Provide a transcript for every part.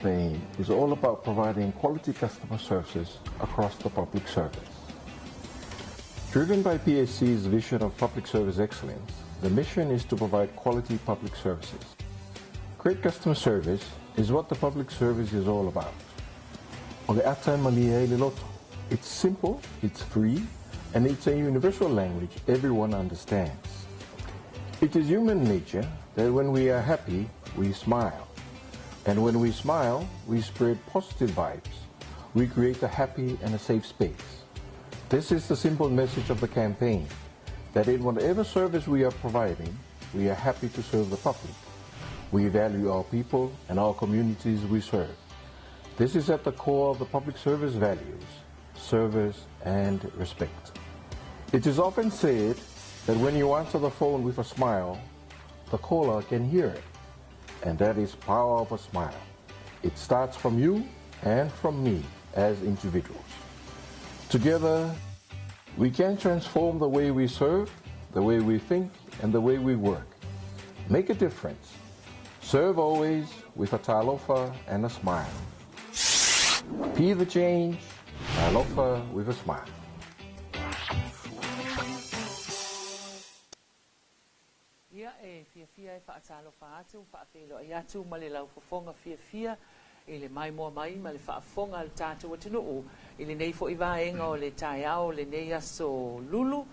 Campaign is all about providing quality customer services across the public service. Driven by PSC's vision of public service excellence, the mission is to provide quality public services. Great customer service is what the public service is all about. O le ata e malie ai le loto. It's simple, it's free, and it's a universal language everyone understands. It is human nature that when we are happy, we smile. And when we smile, we spread positive vibes. We create a happy and a safe space. This is the simple message of the campaign, that in whatever service we are providing, we are happy to serve the public. We value our people and our communities we serve. This is at the core of the public service values, service and respect. It is often said that when you answer the phone with a smile, the caller can hear it. And that is power of a smile. It starts from you and from me as individuals. Together, we can transform the way we serve, the way we think, and the way we work. Make a difference. Serve always with a talofa and a smile. Be the change, talofa with a smile. Ia e fiafia e faatalofa atu, faafeiloai atu ma le laufofoga fiafia i le maimoa mai ma le faafofoga a le tatou atunuu i lenei foi vaega o le taeao o lenei aso Lulu.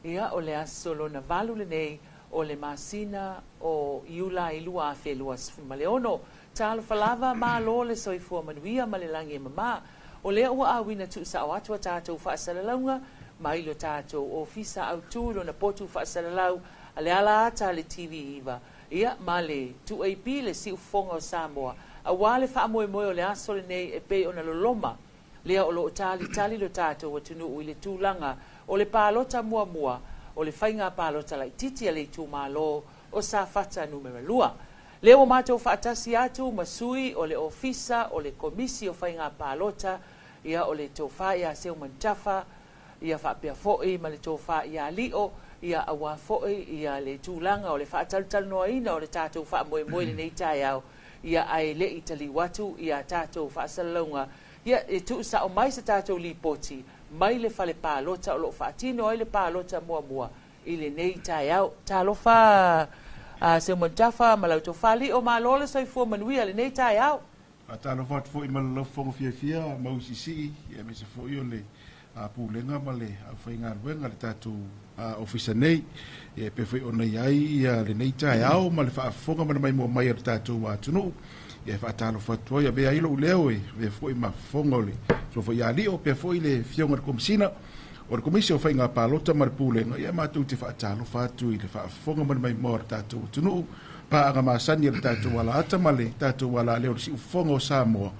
Ia, o le aso lona valu lenei o le masina o Iulai 2026. Talofa lava, malo le soifua manuia ma le lagi e mama. O lea ua auina tuusao atu a tatou faasalalauga mai lo tatou ofisa autu i lona potu faasalalau a le alaata a le TV9, ia, ma le 2AP le siufofoga o Samoa, aua le faamoemoe o le aso lenei e pei ona loloma lea o loo talitali lo tatou atunuu i le tulaga o le palota muamua o le faiga palota laitiiti a le itumalo o Safata Numera 2. Lea ua matou faatasi atu ma sui o le Ofisa o le Komisi o Faiga Palota, ia, o le Tofa ia Seumanutafa, ia faapea foi ma le Tofa ia Lio, ia, aua foi ia le tulaga o le faatalatalanoaina o le tatou faamoemoe i lenei taeao, ia, ae le i taliu atu ia tatou faasalalauga, ia, e tuusao mai se tatou lipoti mai le fale palota o loo faatino ai le palota muamua i lenei taeao. Talofa a Seumanutafa ma lau Tofa Lio, malo le soifua manuia lenei taeao. Faatalofa atu foi ma le laufofoga fiafia mauisiisii, aemaise foi o le Pulega ma le aufaigaluega a le tatou Ofisa nei, e pei foi ona i ai ia lenei taeao ma le faafofoga ma le maimoa mai a le tatou atunuu. E faatalofa atu ai, avea ai lou leo e avea foi ma fofoga o le Suafa ia Lio, pea foi le Afioga i le Komesina o le Komisi o Faiga Palota ma le Pulega. Ia matou te faatalofa atu i le faafofoga ma le maimoa o le tatou atunuu, paaga masani a le tatou alaata ma le tatou alaleo o le siufofoga o Samoa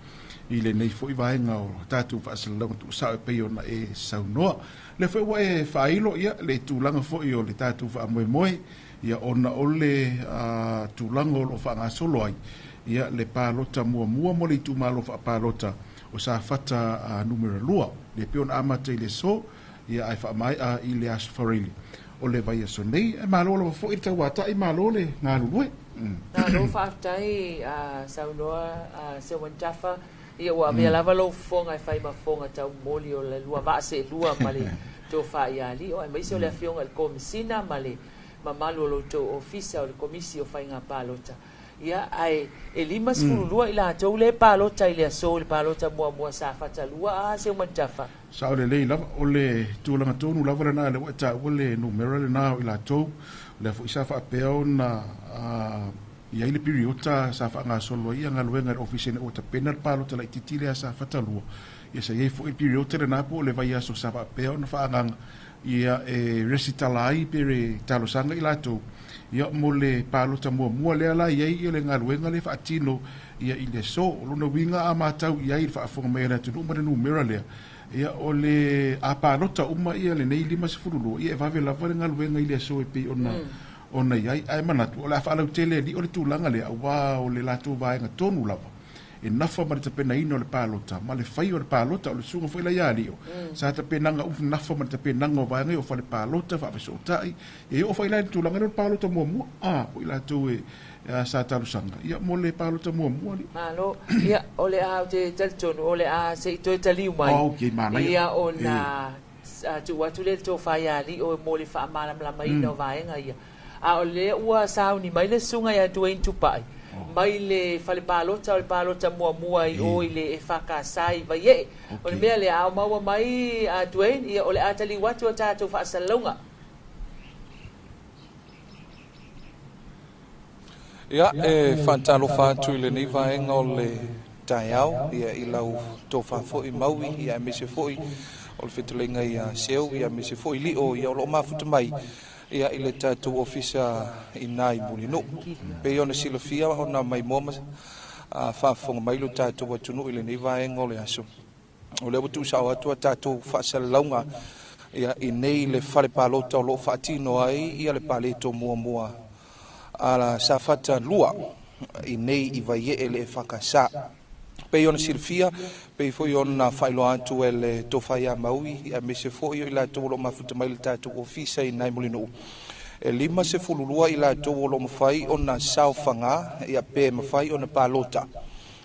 i lenei foi vaega o tatou faasalalauga tuusao e pei ona e saunoa. Lea foi ua e faailo ia le tulaga foi o le tatou faamoemoe, ia ona o le tulaga o lo o faagasolo ai ia le palota muamua mo le itumalo faapalota o Safata Numera 2, le pei ona amata i le aso, ia ae faamaea i le aso Faraile o le vaiaso nei. E malo lava foi le tauatai, malo le galulue. Malo faafetai saunoa Seumanutafa, ia ua avea lava lou fofoga e fai ma fofoga taumoli o le lua vaa seelua ma le Tofa ia Lio, aemaise o le Afioga i le Komesina ma le mamalu o lo outou Ofisa o le Komisi o Faiga Palota. Ia, ae e 52 i latou le palota i le aso i le palota muamua Safata 2 a Seumanutafa. Sao lelei lava, o le tulaga tonu lava lena lea ua e taua le numera lena o i latou. O lea foi sa faapea ona i ai le piriota sa faagasolo ai galuega i le ofisa ina ua tapena le palota laitiiti lea Safata 2. Ia sa i ai foi le piriota lena po o le vaiaso sa faapea ona faaagaaga ia e resitala ai pe talosaga i latou ia mo le palota muamua lea la i ai ia le galuega lea faatino ia i le aso. O lona uiga a matau i ai i le faafofoga mai a le atunuu ma le numera lea, ia o le a palota uma ia lenei 52, ia e vave lava le galuega i le aso e pei ona ona i ai. Ae manatu o le a faalautele alii o le tulaga lea, aua o le latou vaega tonu lava E nafa ma le tapenaina o le palota ma le faia o le palota, o le susuga foi la ia Lio sa tapenaga uma nafa ma le tapenaga o vaega ia o fale palota faafesootai, e oo foi la i le tulaga lea o le palota muamua po o i latou e sa talosaga ia mo le palota muamua Lio. Malo, ia o le a ou te talitonu o le a se i toe taliu mai. Okay, manaia. Ia ona tuu atu lea i le tofa ia Lio mo le faamalamalamaina o vaega ia. A o lea ua sauni mai le susuga ia Dwayne Tupai mai le fale palota o le palota muamua i o i le EFKS i Vaiee. O le mea lea, a o maua mai a Dwayne, ia o le a taliu atu a tatou faasalalauga. Ia, e faatalofa atu i lenei vaega o le taeao, ia i lau tofa foi Maui, ia aemaise foi o le fetalaiga ia Seu, ia aemaise foi Lio, ia o lo o mafuta mai ia i le tatou ofisa i nai Mulinuu. Pei ona silafia ona maimoa ma faafofoga mai lo tatou atunuu i lenei vaega o le aso. O lea ua tuusao atu a tatou faasalalauga ia i nei le fale palota o lo o faatino ai ia le paleto muamua a Safata 2 i nei i Vaiee le EFKS. Pei ona silafia, pei foi ona faailoa atu e le tofa ia Maui, aemaise foi o i latou o lo o mafuta mai le tatou ofisa i nai Mulinuu. E 52 i latou o lo o mafai ona saofaga, ia pe mafai ona palota.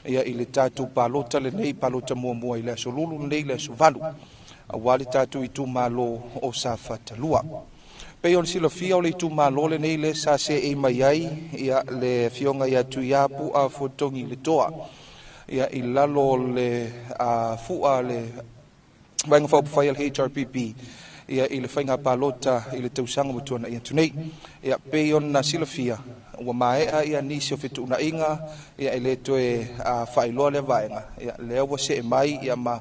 Ia i le tatou palota lenei, palota muamua i le aso Lulu lenei, le aso 8, aua le tatou itumalo o Safata 2. Pei ona silafia o le itumalo lenei le sa seei mai ai ia le afioga ia Tuiapu a Fuatogi le Toa. Ia i lalo o le fua le vaega faaupufai a le HRPP ia i le faiga palota i le tausaga ua tuanai atu nei. Ia pei ona silafia ua maea ia nisi o fetuunaiga ia e le toe faailoa lea vaega, ia lea ua see mai ia ma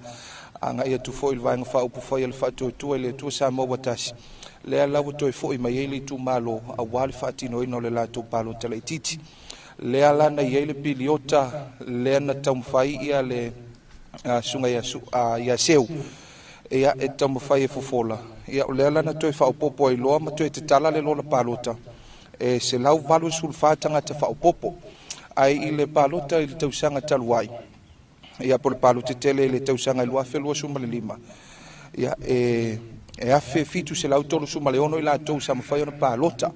agai atu foi i le vaega faaupufai a le Faatuatua i le Atua Samoa ua tasi. Lea la ua toe foi mai ai le itumalo aua le faatinoina o le latou palota laitiiti. Lea la na i ai le piliota lea na taumafai ia le susuga ia Seu ia e taumafai e fofola. Ia o lea la na toe faaopoopo ai loa ma toe tatala le lola palota e 184 tagata faaopoopo. Ai i le palota i le tausaga talu ai, ia po le palota tele i le tausaga i 2025, ia e 1,736 i latou sa mafai ona palota.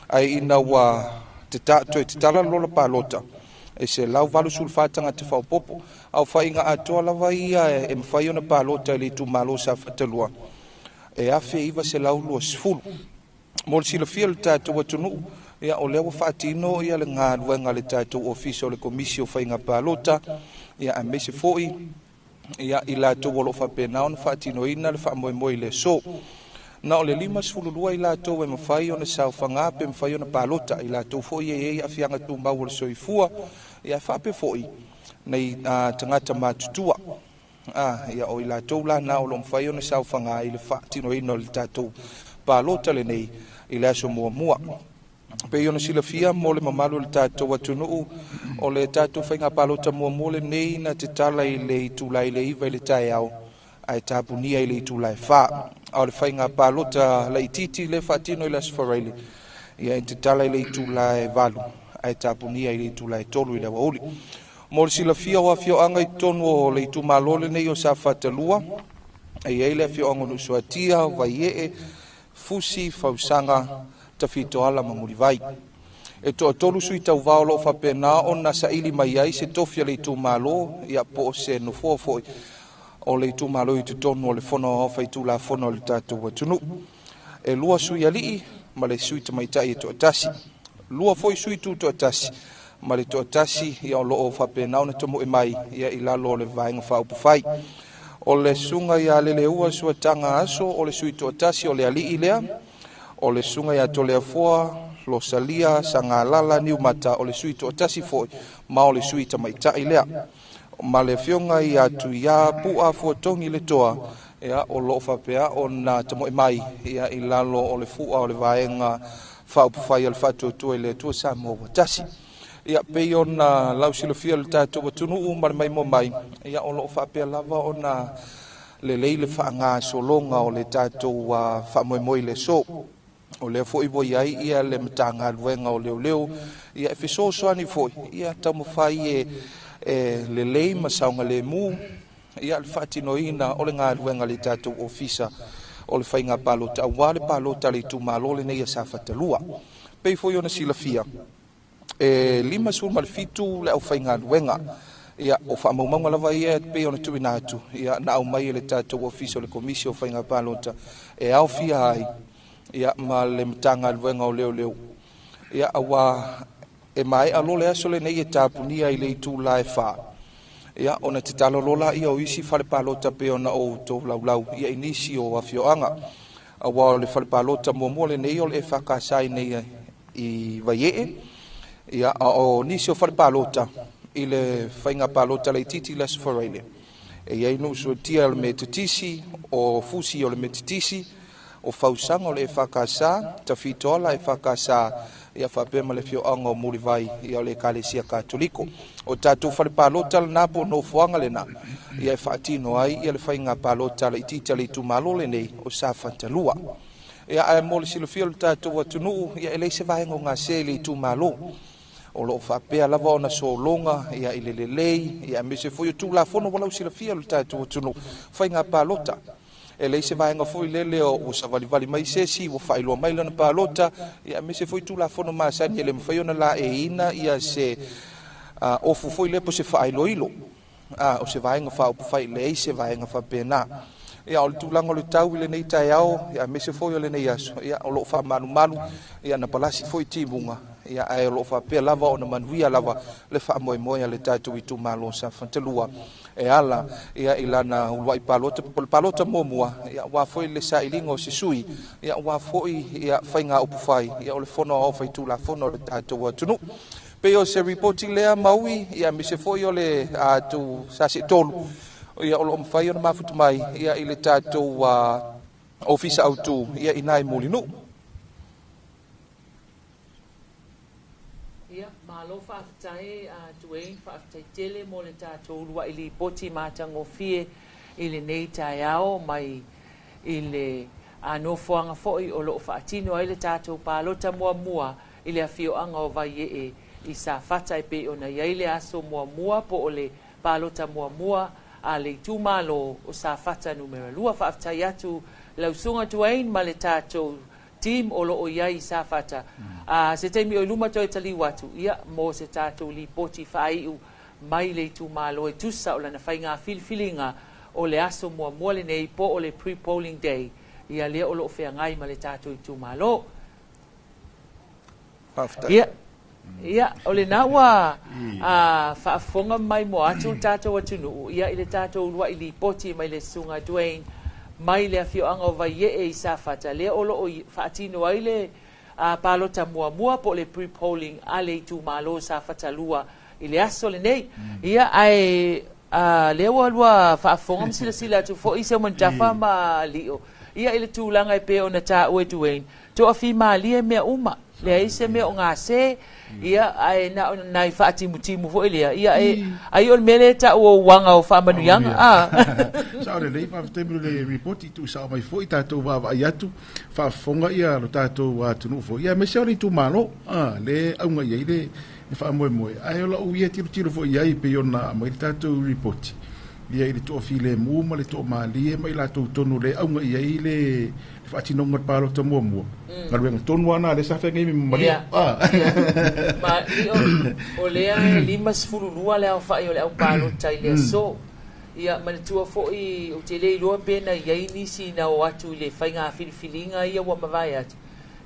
Ai ina ua toe tatala le lola palota e 184 tagata faaopoopo. Au faiga atoa lava ia e mafai ona palota i le itumalo Safata 2 e 1,920. Mo le silafia le tatou atunuu, ia o lea ua faatino ia le galuega a le tatou ofisa o le Komisi o Faiga Palota, ia aemaise foi ia i latou o lo o faapena ona faatinoina le faamoemoe i le aso. Na o le 52 i latou e mafai ona saofaga pe mafai ona palota, i latou foi e i ai aafiaga tumau o le soifua, ia faapea foi nei tagata matutua. Ia o i latou la na o lo o mafai ona saofaga i le faatinoina o le tatou palota lenei i le aso muamua. Pei ona silafia mo le mamalu o le tatou atunuu, o le tatou faiga palota muamua lenei na tatala i le itula i le 9 i le taeao ae tapunia i le itula e 4. A o le faiga palota laitiiti le faatino i le aso Faraile, ia e tatala i le itula e 8 ae tapunia i le itula e 3 i le aoauli. Mo le silafia o afioaga i totonu o le itumalo lenei o Safata 2, e i ai le afioaga o Nuusuatia, Vaiee, Fusi, Fausaga, Tafitoala ma Mulivai. E toatolu sui tauvao o lo o faapena ona saili mai ai se tofi a le itumalo, ia po o se nofoa foi o le itumalo i totonu o le Fono Aoao Faitulafono o le tatou atunuu. E 2 sui alii ma le sui tamaitai e toatasi. 2 foi sui tutoatasi ma le toatasi ia o lo o faapena ona tomoe mai ia i lalo o le vaega faaupufai. O le susuga ia Leleua Suataga Aso o le sui toatasi o le alii lea. O le susuga ia Toleafoa Losalia Sangalala Niumata o le sui toatasi foi ma o le sui tamaitai lea. Ma le afioga ia Tuia Pua Fuatogi le Toa, ia o lo o faapea ona tamoe mai ia i lalo o le fua o le vaega faaupufai a le Faatuatua i le Atua Samoa ua tasi. Ia pei ona lausilafia le tatou atunuu ma le maimoa mai, ia o lo o faapea lava ona lelei le faagasologa o le tatou faamoemoe i le aso. O lea foi ua i ai ia le Matagaluega o Leoleo, ia e fesoasoani foi ia taumafai E lelei ma saogalemu ia le faatinoina o le galuega a le tatou ofisa o le faiga palota auā le palota a le itumalo lenei a Safata 2. Pei foi ona silafia e 57 le aufaigaluega ia o faamaumauga lava ia e pei ona tuuina atu ia na aumai e le tatou ofisa o le Komisi o Faiga Palota e aofia ai ia ma le Matagaluega o Leoleo ia auā e maea loa le aso lenei e tapunia i le itulā e 4 ia ona tatalo loa laia o isi fale palota pei ona outou laulau ia i nisi o afioaga auā o le fale palota muamua lenei o le EFKS nei i Vaiee ia a o nisi o fale palota i le faiga palota laitiiti i le Aso Faraile e iai Nuusuatia o le Metotisi, o Fusi o le Metotisi, o Fausaga o le EFKS, Tafitoala EFKS ia faapea ma le afioaga o Mulivai ia o le Ekalesia Katoliko. O tatou fale palota lena po o nofoaga lena ia e faatino ai ia le faiga palota laitiiti a le itumalo lenei o Safata 2. Ia ae mo le silafia o le tatou atunuu ia e leai se vaega o gase i le itumalo. O loo faapea lava ona sologa ia i le lelei ia aemaise foi o Tulafono ua lausilafia o le tatou atunuu faiga palota. E leai se vaega foi lele o ua savalivali mai se isi ua faailoa mai lana palota ia aemaise foi Tulafono masani e le mafai ona laeiina ia se ofu foi lea po o se faailoilo o se vaega faaupufai, leai se vaega faapena. Ia o le tulaga o le tau i lenei taeao ia aemaise foi o lenei aso ia o loo faamalumalu ia na palasi foi timuga ia ae o loo faapea lava ona manuia lava le faamoemoe a le tatou itumalo Safata 2 e ala ia i lana uluai palota po o le palota muamua ia aua foi le sailiga o se sui ia aua foi ia faiga upufai ia o le Fono Aoao Faitulafono o le tatou atunuu. Pei o se ripoti lea Maui ia aemaise foi o le atu Sasetolu ia o loo mafai ona mafuta mai ia i le tatou ofisa autu ia i nai Mulinuu. Ia, malo faafetai Duane, faafetai tele mo le tatou uluai lipoti matagofie i lenei taeao mai i le nofoaga foi o loo faatino ai le tatou palota muamua i le afioaga o Vaiee i Safata e pei ona i ai le aso muamua po o le palota muamua a le itumalo o Safata numera 2. Faafetai atu lau Susuga Duane ma le tatou team o loo i ai i Safata. Se taimi o i luma toe taliu atu ia mo se tatou lipoti faaiu mai le itumalo e tusa o lana faiga filifiliga o le aso muamua lenei po o le pre-polling day ia lea o loo feagai ma le tatou itumalo. Faafetai. Ia, o lena ua faafofoga mai mo atu le tatou atunuu ia i le tatou uluai lipoti mai le Susuga Duane mai le afioaga o Vaiee i Safata lea o loo faatino ai le palota muamua po o le pre-polling a le itumalo Safata 2 i le aso lenei. Ia ae lea ua lua faafofoga ma silasila atu foi Seumanutafa ma Lio ia i le tulaga e pei ona taua e Duane, toafimalie mea uma, leai se mea o gase ia ae na o nai faatimutimu foi lea ia e ai o le mea lea e taua o uaga o faamanuiaga. Sao lelei, faafetai mo le ripoti tuusao mai foi tatou vaavaai atu faafofoga ia lo tatou atunuu foi ia aemaise o le itumalo le auga i ai le faamoemoe ae o lau ia tilotilo foi i ai pei ona aumai le tatou ripoti ia i le toafilemu ma le toamalie ma i latou tonu le auga i ai le faatinoga o le palota muamua. Galuega tonu lava na lea sa feagai ma Lio. Ma Lio, o lea e 52 le aofai o le au palota i le aso. Ia, manatua foi, ou te le iloa pe na i ai nisi na o atu i le faiga filifiliga ia ua mavae atu.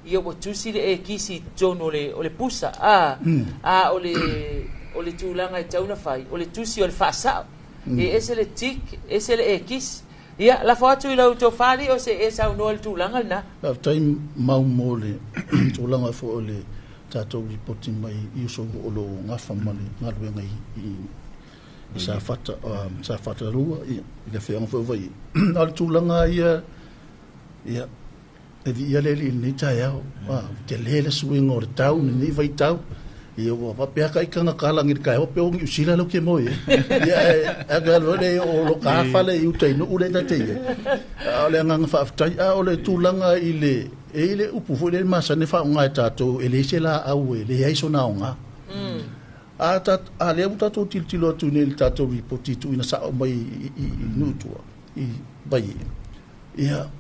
Ia ua tusi le ekisi i totonu o le pusa. A o le tulaga e tau na fai, o le tusi o le faasao. E ese le tik, ese le ekisi. Ia, lafo atu i lau tofa Lio se e saunoa i le tulaga lena. Faafetai mau mo le tulaga foi o le tatou ripoti mai i uso o lo o gafa ma le galuega i Safata, Safata 2, ia, i le afioaga foi o Vaiee. A o le tulaga ia, ia, e viia le Alii i lenei taeao. Tele le suiga o le tau lenei vaitau. Ia ua faapea ka ika kalagi i le taeao pe o Niu Sila lau ke moe. Ia ae ka alu le o lo ka fale i uta i nuu le tate ia. A o le agaga faafetai, a o le tulaga i le e i le upu foi le masani faaaoga e tatou e leai se laau e leai sona aoga. A ta a lea ua tatou tilotilo atu nei i le tatou lipoti i tuuina sao mai i nuu tua i Vaiee, ia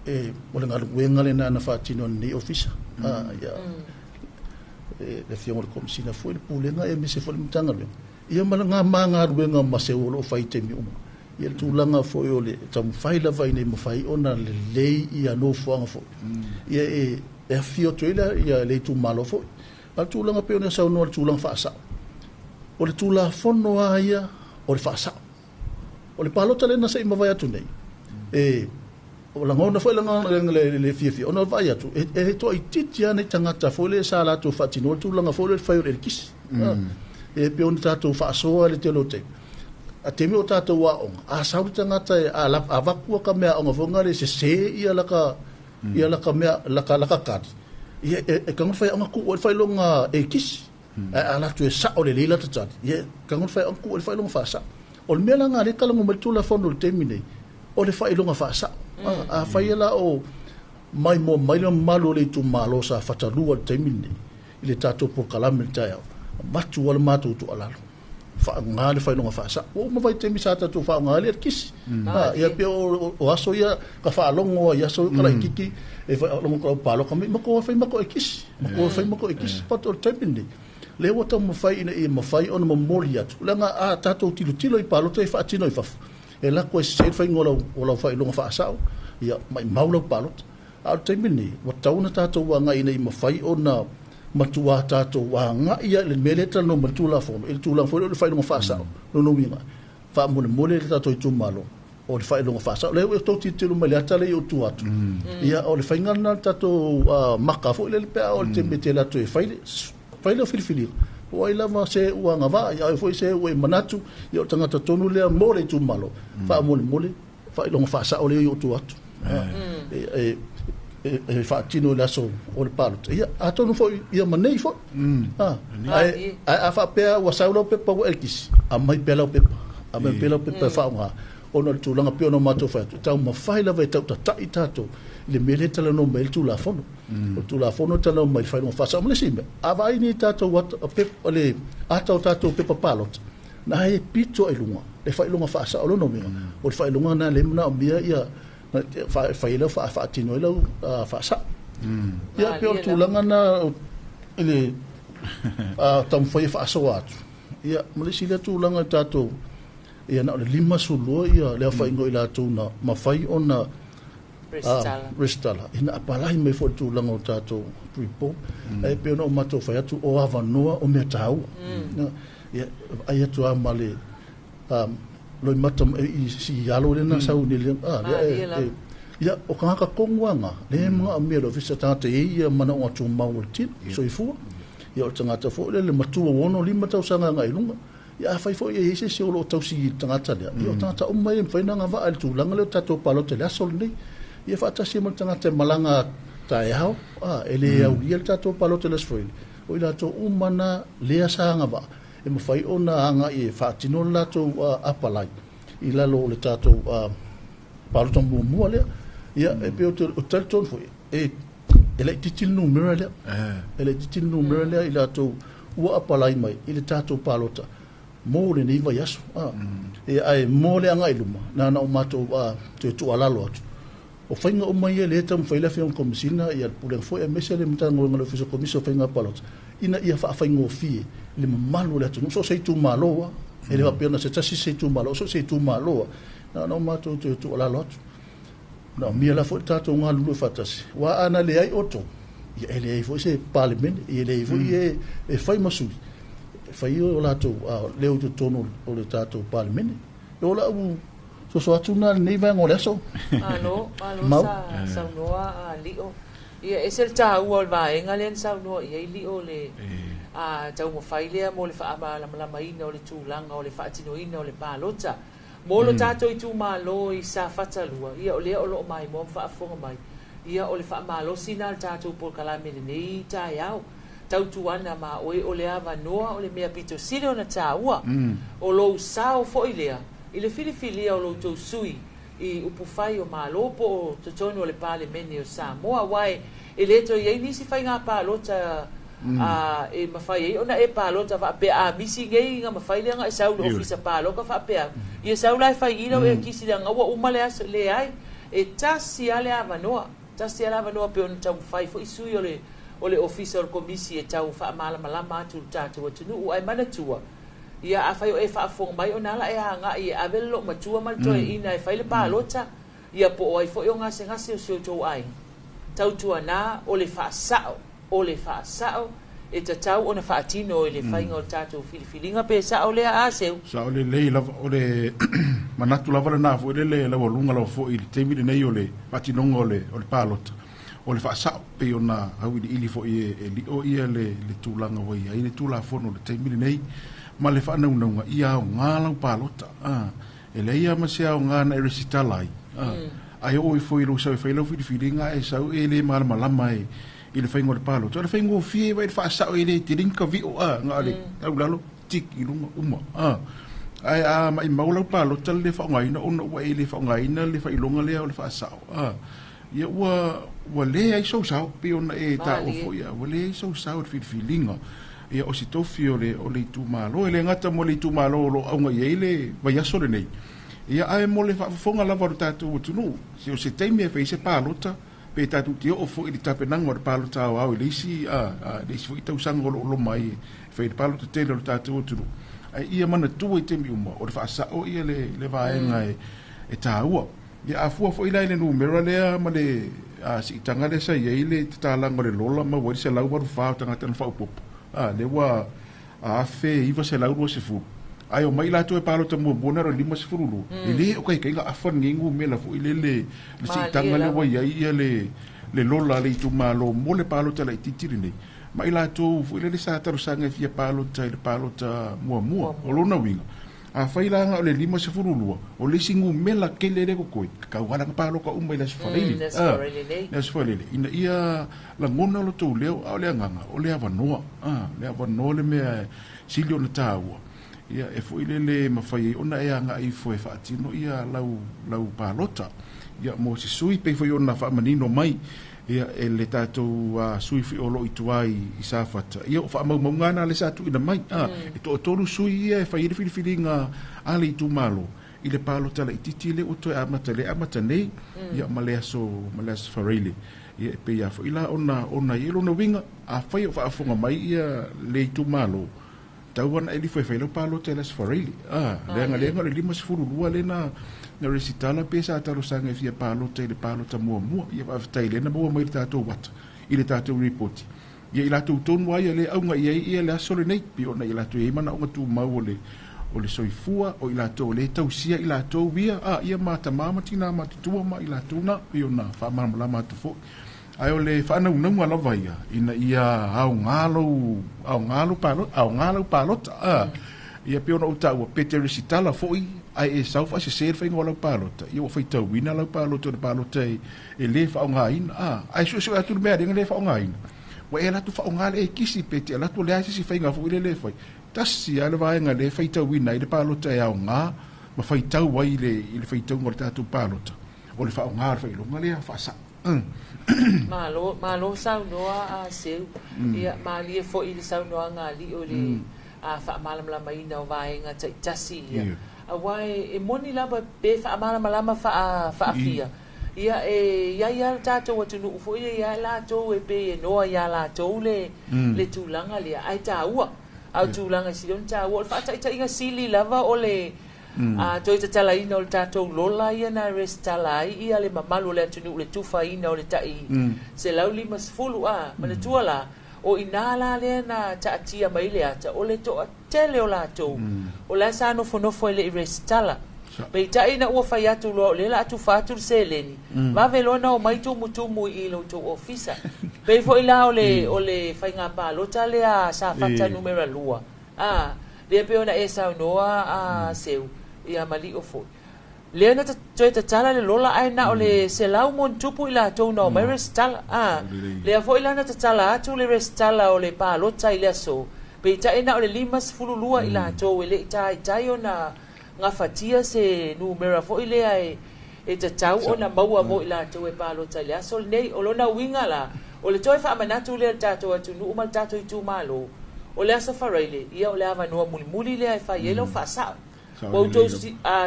e o le galuega lena na faatino e lenei ofisa, ia le Afioga i le Komesina foi, le Pulega aemaise foi le Matagaluega, ia ma le ma galuega ma seu o lo o fai i taimi uma. Ia le tulaga foi o le taumafai lava ina ia mafai ona lelei ia nofoaga foi. Ia e afifio atu ai ia le itumalo foi. A o le tulaga pei ona saunoa i le tulaga faasao, o le Tulafono lava ia o le faasao. O le palota lea na se i mavae atu nei, e o lagona foi le fiafia ona vaai atu e toaitiiti lava nai tagata foi lea sa latou faatinoa le tulaga foi lea o le fai o le eletisi. E pei ona tatou faasoa i le tele o taimi. A taimi o tatou aoga, a sau le tagata e avatu ka mea aoga foi lea sese ia laka ia laka mea laka kadi. Ia e tago le faiaoga tuu ai le faailoga eletisi. Ae a latou e sao lelei la tatali, ia e tago le faiaoga tuu ai le faailoga faasao. O le mea la lena lea e talanoa mai le Tulafono i le taimi nei, o le faailoga faasao. Afai la o maimoa mai le mamalu o le itumalo sa fatalua i le taimi lenei i le tatou polokalame i le taeao, avatu lava le matou tuualalo, faaaoga le faailoga faasao. Ua uma vaitaimi sa tatou faaaoga ai le eletisi. Ia pei o aso ia ka faalogo ai i aso ia ka laitiiti e faalogo ka paloka mai matou fai matou eletisi, matou fai matou eletisi. But o le taimi lenei, lea ua taumafai ina ia mafai ona momoli atu, leaga a tatou tilotilo i palota e faatino i fafo, e lako e sese le faiga o lau faailoga faasao, ia maimau lau palota. A o le taimi lenei, ua tatau ona tatou agai ina ia mafai ona matua tatou agai i le mea lea e talanoa mai le Tulafono, i le tulaga foi lea o le faailoga faasao. Lona uiga, faamolemole le tatou itumalo, o le faailoga faasao. Lea ua outou tilotilo mai le ata lea i ou tua atu. Ia, o le faiga lena o le tatou maka foi lele pe a oo i le taimi e tele atu e fai le filifiliga. Po o ai lava se ua agavaa, ia ai foi se ua e manatu, ia o le tagata tonu lea mo le itumalo, faamolemole, faailoga faasao lea i ou tua atu. E faatino i le aso o le palota. Ia, atonu foi, ia ma nei foi. Ae a faapea ua sau lau pepa ua eletisi, aumai pea lau pepa. Aumai pea lau pepa e faaaoga. Ona o le tulaga pei ona matou fai atu, taumafai lava e tautatai tatou i le mea lea e talanoa mai ai le Tulafono. O le Tulafono e talanoa mai i le faailoga faasao. Ma le isi mea, a vaai nei tatou le ata o tatou pepa palota, na e pito ai luga le faailoga faasao. Lona uiga, o le faailoga na lea e manaomia ia fai lau faatino ai lau faasao. Ia pei o le tulaga na i le taumafai e faasoa atu. Ia ma le isi lea tulaga i tatou, ia na o le 52 ia le aofaiga o i latou na mafai ona resitala. Ina apalai mai foi le tulaga o tatou pre-poll. Ae pei ona o matou fai atu o avanoa o mea taua. Ia ai atu lava ma le loimata i si alo lena sau ni le ia o kangaka tonu anga le manaomia le ofisa tagata e ia manaoga tumau o le tino soifua. Ia o le tagata foi lea le matua ua 65 tausaga agai i luga. Ia afai foi e i ai se isi o lo o tausi i le tagata lea, ia o tagata uma ia e mafai ona agavaa i le tulaga lea o tatou palota i le aso lenei. Ia faatasi ma le tagata e malaga taeao, e le aulia le tatou palota i le Aso Faraile, o i latou uma na lea sa agavaa e mafai ona agai e faatino le latou apalai i lalo o le tatou palota muamua lea. Ia e pei o talitonu foi e laitiiti le numera lea. E laitiiti le numera lea i latou ua apalai mai i le tatou palota mo lenei vaiaso. Ae mo le agai i luma, na ona o matou toe tuualalo atu. O faiga uma ia lea e taumafai le Afioga i le Komesina, ia le Pulega foi aemaise le Matagaluega o le Ofisa o Komisi o Faiga Palota, ina ia faafaigofie le mamalu o le atunuu. So o se itumalo, e le faapea na se tasi se itumalo, so o se itumalo, na ona o matou toe tuualalo atu. Na omia la foi le tatou galulue faatasi. Ua ana leai outou, ia e leai foi se Palemene, ia e leai foi e fai ma sui, e fai o latou leo i totonu o le tatou Palemene. E o lau soso atu na lenei vaega o le aso. Malo, malo sa saunoa Lio. Ia e se le taua o le vaega lea na saunoa i ai Lio le taumafai lea mo le faamalamalamaina o le tulaga o le faatinoina o le palota. Mo lo tatou itumalo i Safata 2, ia o lea o loo maimoa ma faafofoga mai. Ia o le faamalosi na le tatou polokalame lenei taeao. Tautuana ma oe o le avanoa o le mea pito sili ona taua. O lou sao foi lea i le filifilia o lo outou sui i upufai o Malo po o totonu o le Palemene o Samoa. Aua e le toe i ai nisi faiga palota E mafai ai ona e palota faapea a misi nei ga mafai lea ga e sau i le ofisa paloka faapea ia sau la e fai i lau ekisi leaga ua uma le aso. Leai, e tasi a le avanoa, tasi a le avanoa pe ona taumafai fo'i sui o le ofisa o le komisi e tau faamalamalama atu le tatou atunuu. Ae manatua ia afai o e faafofoga mai ona ala e aga'i e ave le loo matua ma le toeaina e fai le palota ia po o ai fo'i o gasegase o si outou aiga tautuanā o le faasa'o, o le faasa'o e tatau ona faatino i le faiga o le tatou filifiliga pe sa'o lea a seu. Sa o lelei lava o le manatu lava lena fo'i lele laualuga lava fo'i i le taimi lenei o le faatinoga o le palota o le faasa'o pei ona auiliili fo'i e li'o ia le tulaga ua i ai le tulafono o le taimi lenei ma le faanaunauga ia aogā lau palota e leai a ma se aogā na e resitala ai ae oo ifo i lou sau e fai lau filifiliga e sau e lē malamalama e i le faiga o le palota o le faigofie vai le faasa'o e lē tele ni kavi'o a ga o le aulalo tik i luga uma ae a maʻimau lau palota le lē faaaogaina ona ua e lē faaaogaina le faailoga lea o le faasa'o ia ua lē ai sou sao pei ona e taua fo'i ua lē ai sou sao i le filifiliga. Ia o se tofi o le itumalo e lē gata mo le itumalo o loo auga i ai le vaiaso lenei ia ae mo le faafofoga lava o le tatou atunuu se o se taimi e fai se palota pe tatou te oo fo'i i le tapenaga o le palota aoao i le isi fo'i tausaga o loo loma ai e fai le palota tele o le tatou atunuu ae ia manatua i taimi uma o le faasa'o ia le vaega e taua. Ia afua fo'i la i le numera lea ma le siitaga lea sa iai le tatalaga o le lola ma ua ai le 184 o tagata na faaopopo lea ua 1920 ae o mai latou e palota muamua na o le 52 e lē o kaikaiga afa lenei gumela fo'i lele le siitaga lea ua iai ia le lola le itumalo mo le palota laitiiti lenei ma i latou fo'i lele sa talosaga e fia palota i le palota muamua. O lona uiga afai laga o le 52 o le isi gumela kele le kokoe tatau alaga paloka uma i le aso Faraili. Le Aso Faraili nei. Le aso Faraili ina ia lagona lo tou leo a o le agaga o le avanoa le avanoa le mea sili ona taua ia e fo'i lele mafai ai ona e aga'i ifo e faatino ia lau palota ia mo se sui pei foi ona faamanino mai ia e le tatou sui foi o loo i tua i Safata ia o faamaumauga na le sa tuuina mai e toatolu sui ia e fai ai le filifiliga a le itumalo i le palota laitiiti le ua toe amata le amata nei ia ma le aso Faraile ia e pei a fo'i la ona i ai lona uiga afai o faafofoga mai ia le itumalo tau ana e lifo e fai lau palota i le aso Faraile leaga leaga o le 52 lena na resitala pe sa talosaga e fia palota i le palota muamua. Ia faafetai lea na maua mai le tatou ata i le tatou ripoti ia i latou tonu ai le auga i ai ia le aso lenei pei ona i latou i ai manaoga tumau o le soifua o i latou o le tausia i latou ia ia ma tamā ma tinā matutua ma i latou na pei ona faamalamalama atu fo'i ae o le faanaunauga lava ia ina ia aogā lou aogā lau palota aogā lau palota ia pei ona ou taua pe te resitala fo'i ae e sau faasese le faiga o lau palota ia ua faitauina lau palota o le palota e lē faaaogāina ae suesue atu le mea lega lē faaaogāina ua e latou faaaogā le ekisi pe te alatu leai se isi faiga fo'i le lē fai tasi a le vaega lē faitauina ai le palota e aogā ma faitau ai i le faitauga o le tatou palota o le faaaogā o le faailoga lea faasa'o. Malo, malo saunoa a seu. Ia malie fo'i le saunoaga ali'i o le faamalamalamaina o vaega ta'itasi ia. Auā e moni lava pe faamalamalama faafia. Ia e iai ia le tatou atunuu fo'i ia latou e pei e noa iā latou le tulaga lea ae taua. A o tulaga e sili ona taua o le faataitaiga sili lava o le toe tatalaina o le tatou lola ia na resitala ai ia le mamalu o le atunuu le tufaina o le ta'i 150 a manatua la o inā la lea na taatia mai le ata o le toatele o latou o la sa nofonofo e le'i resitala peita'i na ua fai atu loa o lea la atufa atu le seleni vave loa na o mai tumutumu i lo tou ofisa pei fo'i la o le faiga palota lea Safata numera 2 lea pei ona e saunoa a seu ia mali'o fo'i lea na toe tatala le lola ae na o le 100+ i latou na o mai resitala lea fo'i la na tatala atu le resitala o le palota i le aso peita'i na o le 52 i latou e le'i taitai ona gafatia se numera fo'i lea e tatau ona maua mo i latou e palota i le aso lenei. O lona uiga la O le toe faamanatu lea i le tatou atunuu ma le tatou itumalo, o le Aso Faraile, ia o le avanoa mulimuli lea e fai ai lau faasao. Ua outou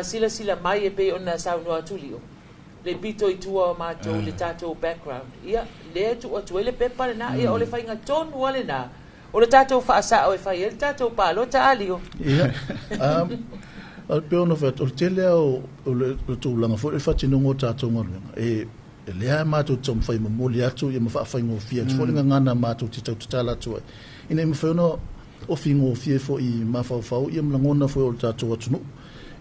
silasila mai e pei ona saunoa atu Lio, le pito i tua o matou i le tatou background, ia, lea e tuu atu ai le pepa lena, ia o le faiga tonu lava lena o le tatou faasao e fai ai le tatou palota, a Lio? Ia, e pei ona fai atu, o le tele lava o le tulaga foi o le faatinoga o tatou galuega, e lea matou te taumafai e momoli atu ma faafaigofie atu foi le gagana matou te tau tatala atu ai, ina ia mafai ona ofigofie foi i mafaufau ia ma lagona foi o le tatou atunuu.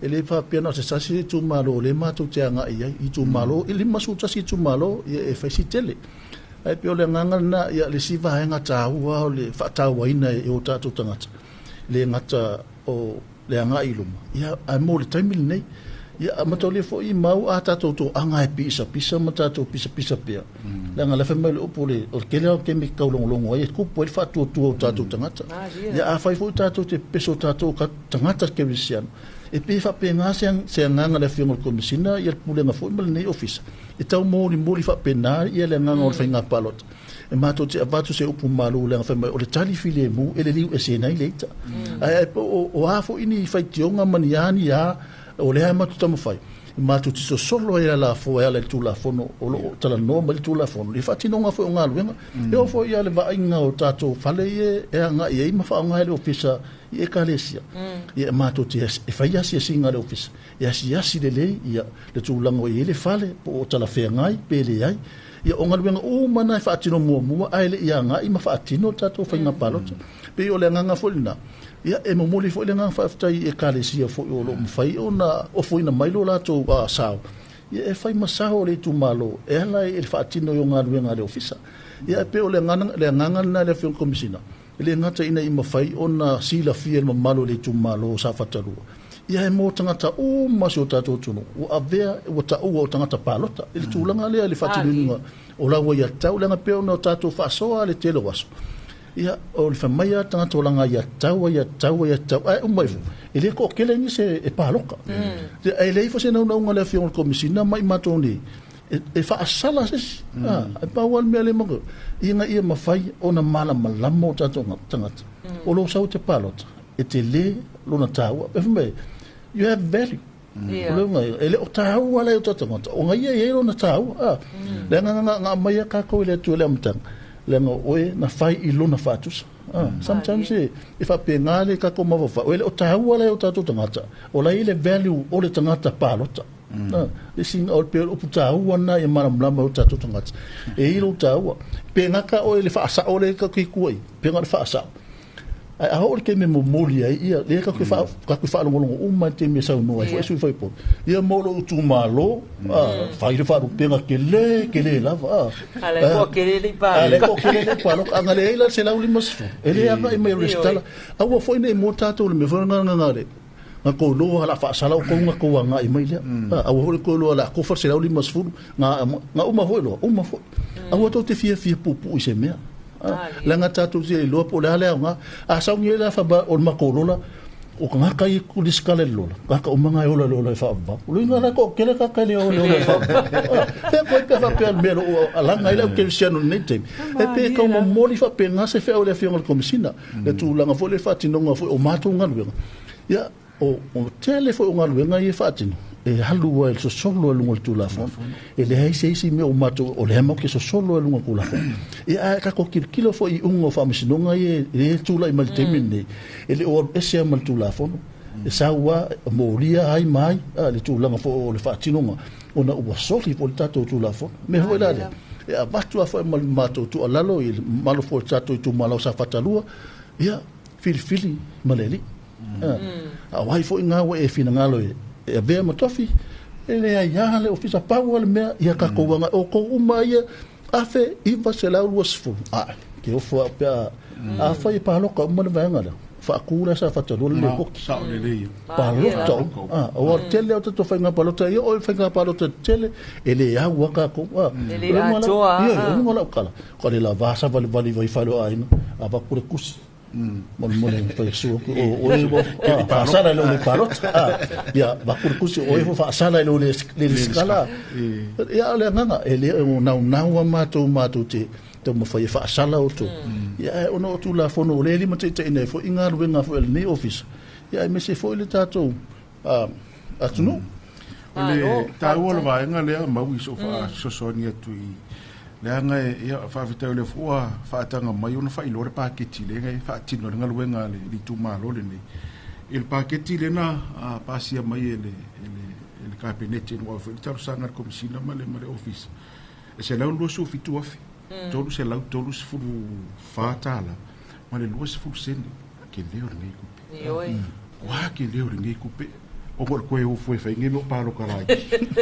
E le faapea na o se tasi le itumalo o lea matou te agai i ai, itumalo, e 51 itumalo, ia e fai si tele. Ae pei o le agaga lena, ia le isi vaega taua o le faatauaina e o tatou tagata, le gata o le agai i luma, ia ae mo le taimi lenei, ia mataulia foi mau a tatou toaga e pisapisa ma tatou pisapisa pea. Leaga la fai mai le upu o le tele o taimi taulogologo ai e tupu ai le faatuatua o tatou tagata. Ia afai foi tatou te peso tatou tagata kerisiano, e pei faapena se agaga le Afioga i le Komesina ia le Pulega foi ma lenei ofisa, e tau molimoli faapena ia le agaga o le faiga palota. E matou te avatu se upu malu leaga fai mai o le tali filemu e le liu ese nei le ita. Ae o a foi ni faitioga ma ni a ni a o lea matou taumafai, matou te sosolo ai la foe ala i le Tulafono o loo talanoa mai le Tulafono i faatinoga foi o galuega. E oo foi ia le vaaiga o tatou fale ia e agai ai ma faaaoga ai le ofisa i ekalesia. Ia matou te e fai asiasiga a le ofisa, e asiasi lelei ia le tulaga o i ai le fale po o talafeagai pe leai. Ia o galuega uma na e faatino muamua ae le i agai ma faatino tatou faiga palota. Pei o le agaga foi lena. Ia e momoli foi le agaga faafetai i ekalesia foi o loo mafai ona ofoina mai lo latou sao. Ia e fai ma sao o le itumalo e ala i le faatino i o galuega a le ofisa. Ia e pei o le agaga lena le Afioga Komesina, e le gata ina i mafai ona silafia le mamalu o le itumalo o Safata 2. Ia e mo tagata uma si o tatou atunuu ua avea ua taua o tagata palota i le tulaga lea i le faatinoina o laua ia tau, leaga pei ona o tatou faasoa le tele o aso. Ia o le fai a tagata o laga ia tau ia tau ia tau ae uma ifo e le toatele nisi e paloka. E leai foi se naunauga le Afioga i le Komesina ma i matou nei e faasala se isi. E pau lava le mea lea matou ina ia mafai ona malamalama o tatou tagata o loo sau te palota e tele lona taua. E fai mai, you have value. O le uiga e le o taua la i o tatou tagata o gaia e i ai lona taua. Leaga nga aumai a kākou i le Atua i le amataga, leaga oe na fai i lona faatusa. Sometimes e faapena le tatou mafaufau, e le o taua la i o tatou tagata o la i le value o le tagata palota. Le singa o le pe o upu taua na ia malamalama o tatou tagata e i lou taua. Pe gata oe le faasao le ka ki kuai, pe nga le faasao. Ai a o le taimi momoli ai ia le ka ku faalogologo uma i taimi e saunoa ai foi sui faipule. Ia mo lou itumalo, fai le faalupega tele tele lava. A le ko kele le pa. A le ko kele le pa anga le ai la 150. E le agai mai o le stala. Aua foi nei mo tatou le mea foi nga nga le. Nga ko loa la faasala o ko nga ko agai mai lea. Aua foi ko loa la ko fa 150 nga nga uma foi loa, uma foi. Aua tou te fiafia pupu i se mea. Leaga tatou te iloa po o le a le aoga. A sauni ai la faba o le matou lola, o ka ngaka i ku liskale le lola. Kaka uma ngai ola le ola e whaavavau. O le inga la ko kele kaka le ola le ola e whaavavau. Pea koe pea whapea le mea lo o alanga i lau kerisiano nei taimi. E pe kau momoli whapea ngā se whea o le Afioga i le Komesina. Le tulaga foi le faatinoga foi o matou galuega. Ia, o tele foi o galuega ia e faatino. E alu ai le sosolo ai luga o le Tulafono. E leai se isi mea o matou o lea matou te sosolo ai luga o le Tulafono. Ia ae tatou tilotilo foi i uga o faamasinoga ia e tulai mai le taimi lenei. E le o alu ese lava ma le Tulafono. E sau lava molia ai ma ai le tulaga foi o le faatinoga ona ua soli foi le tatou Tulafono. Mea foi la lea, e avatu lava foi ma le matou tuualalo i le mamalu foi o le tatou itumalo o Safata 2, ia filifili ma le alii. A o ai foi ngā ua e finagalo e avea ma tofi, e leai lava le ofisa pau le mea ia tatou agai o tou uma ia 1920. A ke ofo au pea afai e paloka uma le vaega lea faatū la Safata 2 le lipoti. Sao lelei. Palota uma. O le tele o tatou faiga palota ia o le faiga palota tele e le au a tatou. E le atoa. Ia, o luga o lau tala. Ka le la vasa valivali vai fale o aiga, avatu le kusi. Mo le fai su o o e mo faasala i lou le palota ia vaku le tusi o e fo faasala i lou le le skala ia o le agaga e le o naunau a matou te taumafai e faasala outou ia ae ona o Tulafono o lea e limataitaiina ai foʻi galuega foi a lenei ofisa ia aemaise foi le tatou atunuu. O le taua o le vaega lea mau i sou faasoasoani atu i leaga e ia faafetai o lea foi ua faataga mai ona faailoa le paketi lea e faatino le galuega a le itumalo lenei. I le paketi lena pasia mai e le Kapeneti ua foi le talosaga a le Komesina ma le Ofisa. E $127,000, $334 ma le 20 sene ke leo lenei kupe. Ua ke leo lenei kupe. O ko koe o fue fai nge mo palo kalai.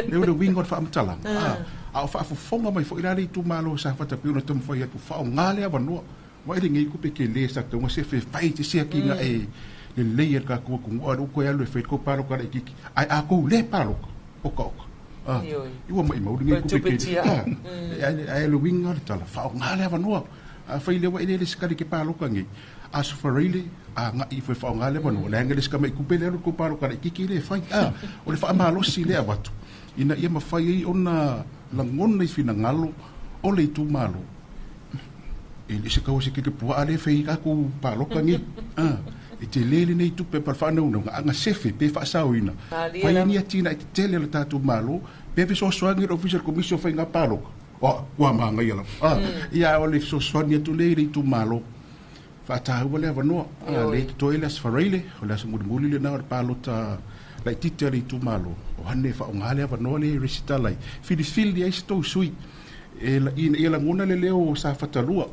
Le o le wingo fa amtala. A o fa fofonga mai foi la le tu malo sa fa tapi ona tamu fai atu fa o ngale avanoa. Wa ile nge kupe ke le sa tonga se fe fai te se ki nga e le le ya ka ku ku o ko ya le fe ko palo kalai kiki. Ai a ko le palo oka oka. Iwa mai mau nge kupe ke. Ai le wingo tala fa o ngale avanoa. A fai le wa ile le skali ke palo ka nge. Aso fareile a nga i foi whaonga le wano. Le angele ska mai kupe le alu ko palo kara kiki le fai. O le whaamalosi le awatu. Ina ia mawhai ei ona langona i whinangalo o le itu malo. E le se kaua se kike pua ale fei ka ku paloka ngi. E te lele nei tupe par whanau na anga sefe pe whaasauina. Whai ni atina i te tele le tātou malo pe fesoasoani le official commission whai ngā paloka. O, kua maanga ia lava. Ia o le fesoasoani atu le i tu malo. Whaataua le avanoa, le totoe le asfareile, o le asamulimuli le nā o le pālota lai tite le itu malo. O hane whaonga le avanoa le resitalai. Filifili ai se tau sui. E ia langona le leo sa whatalua,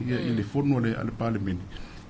ia le fono a le palemene.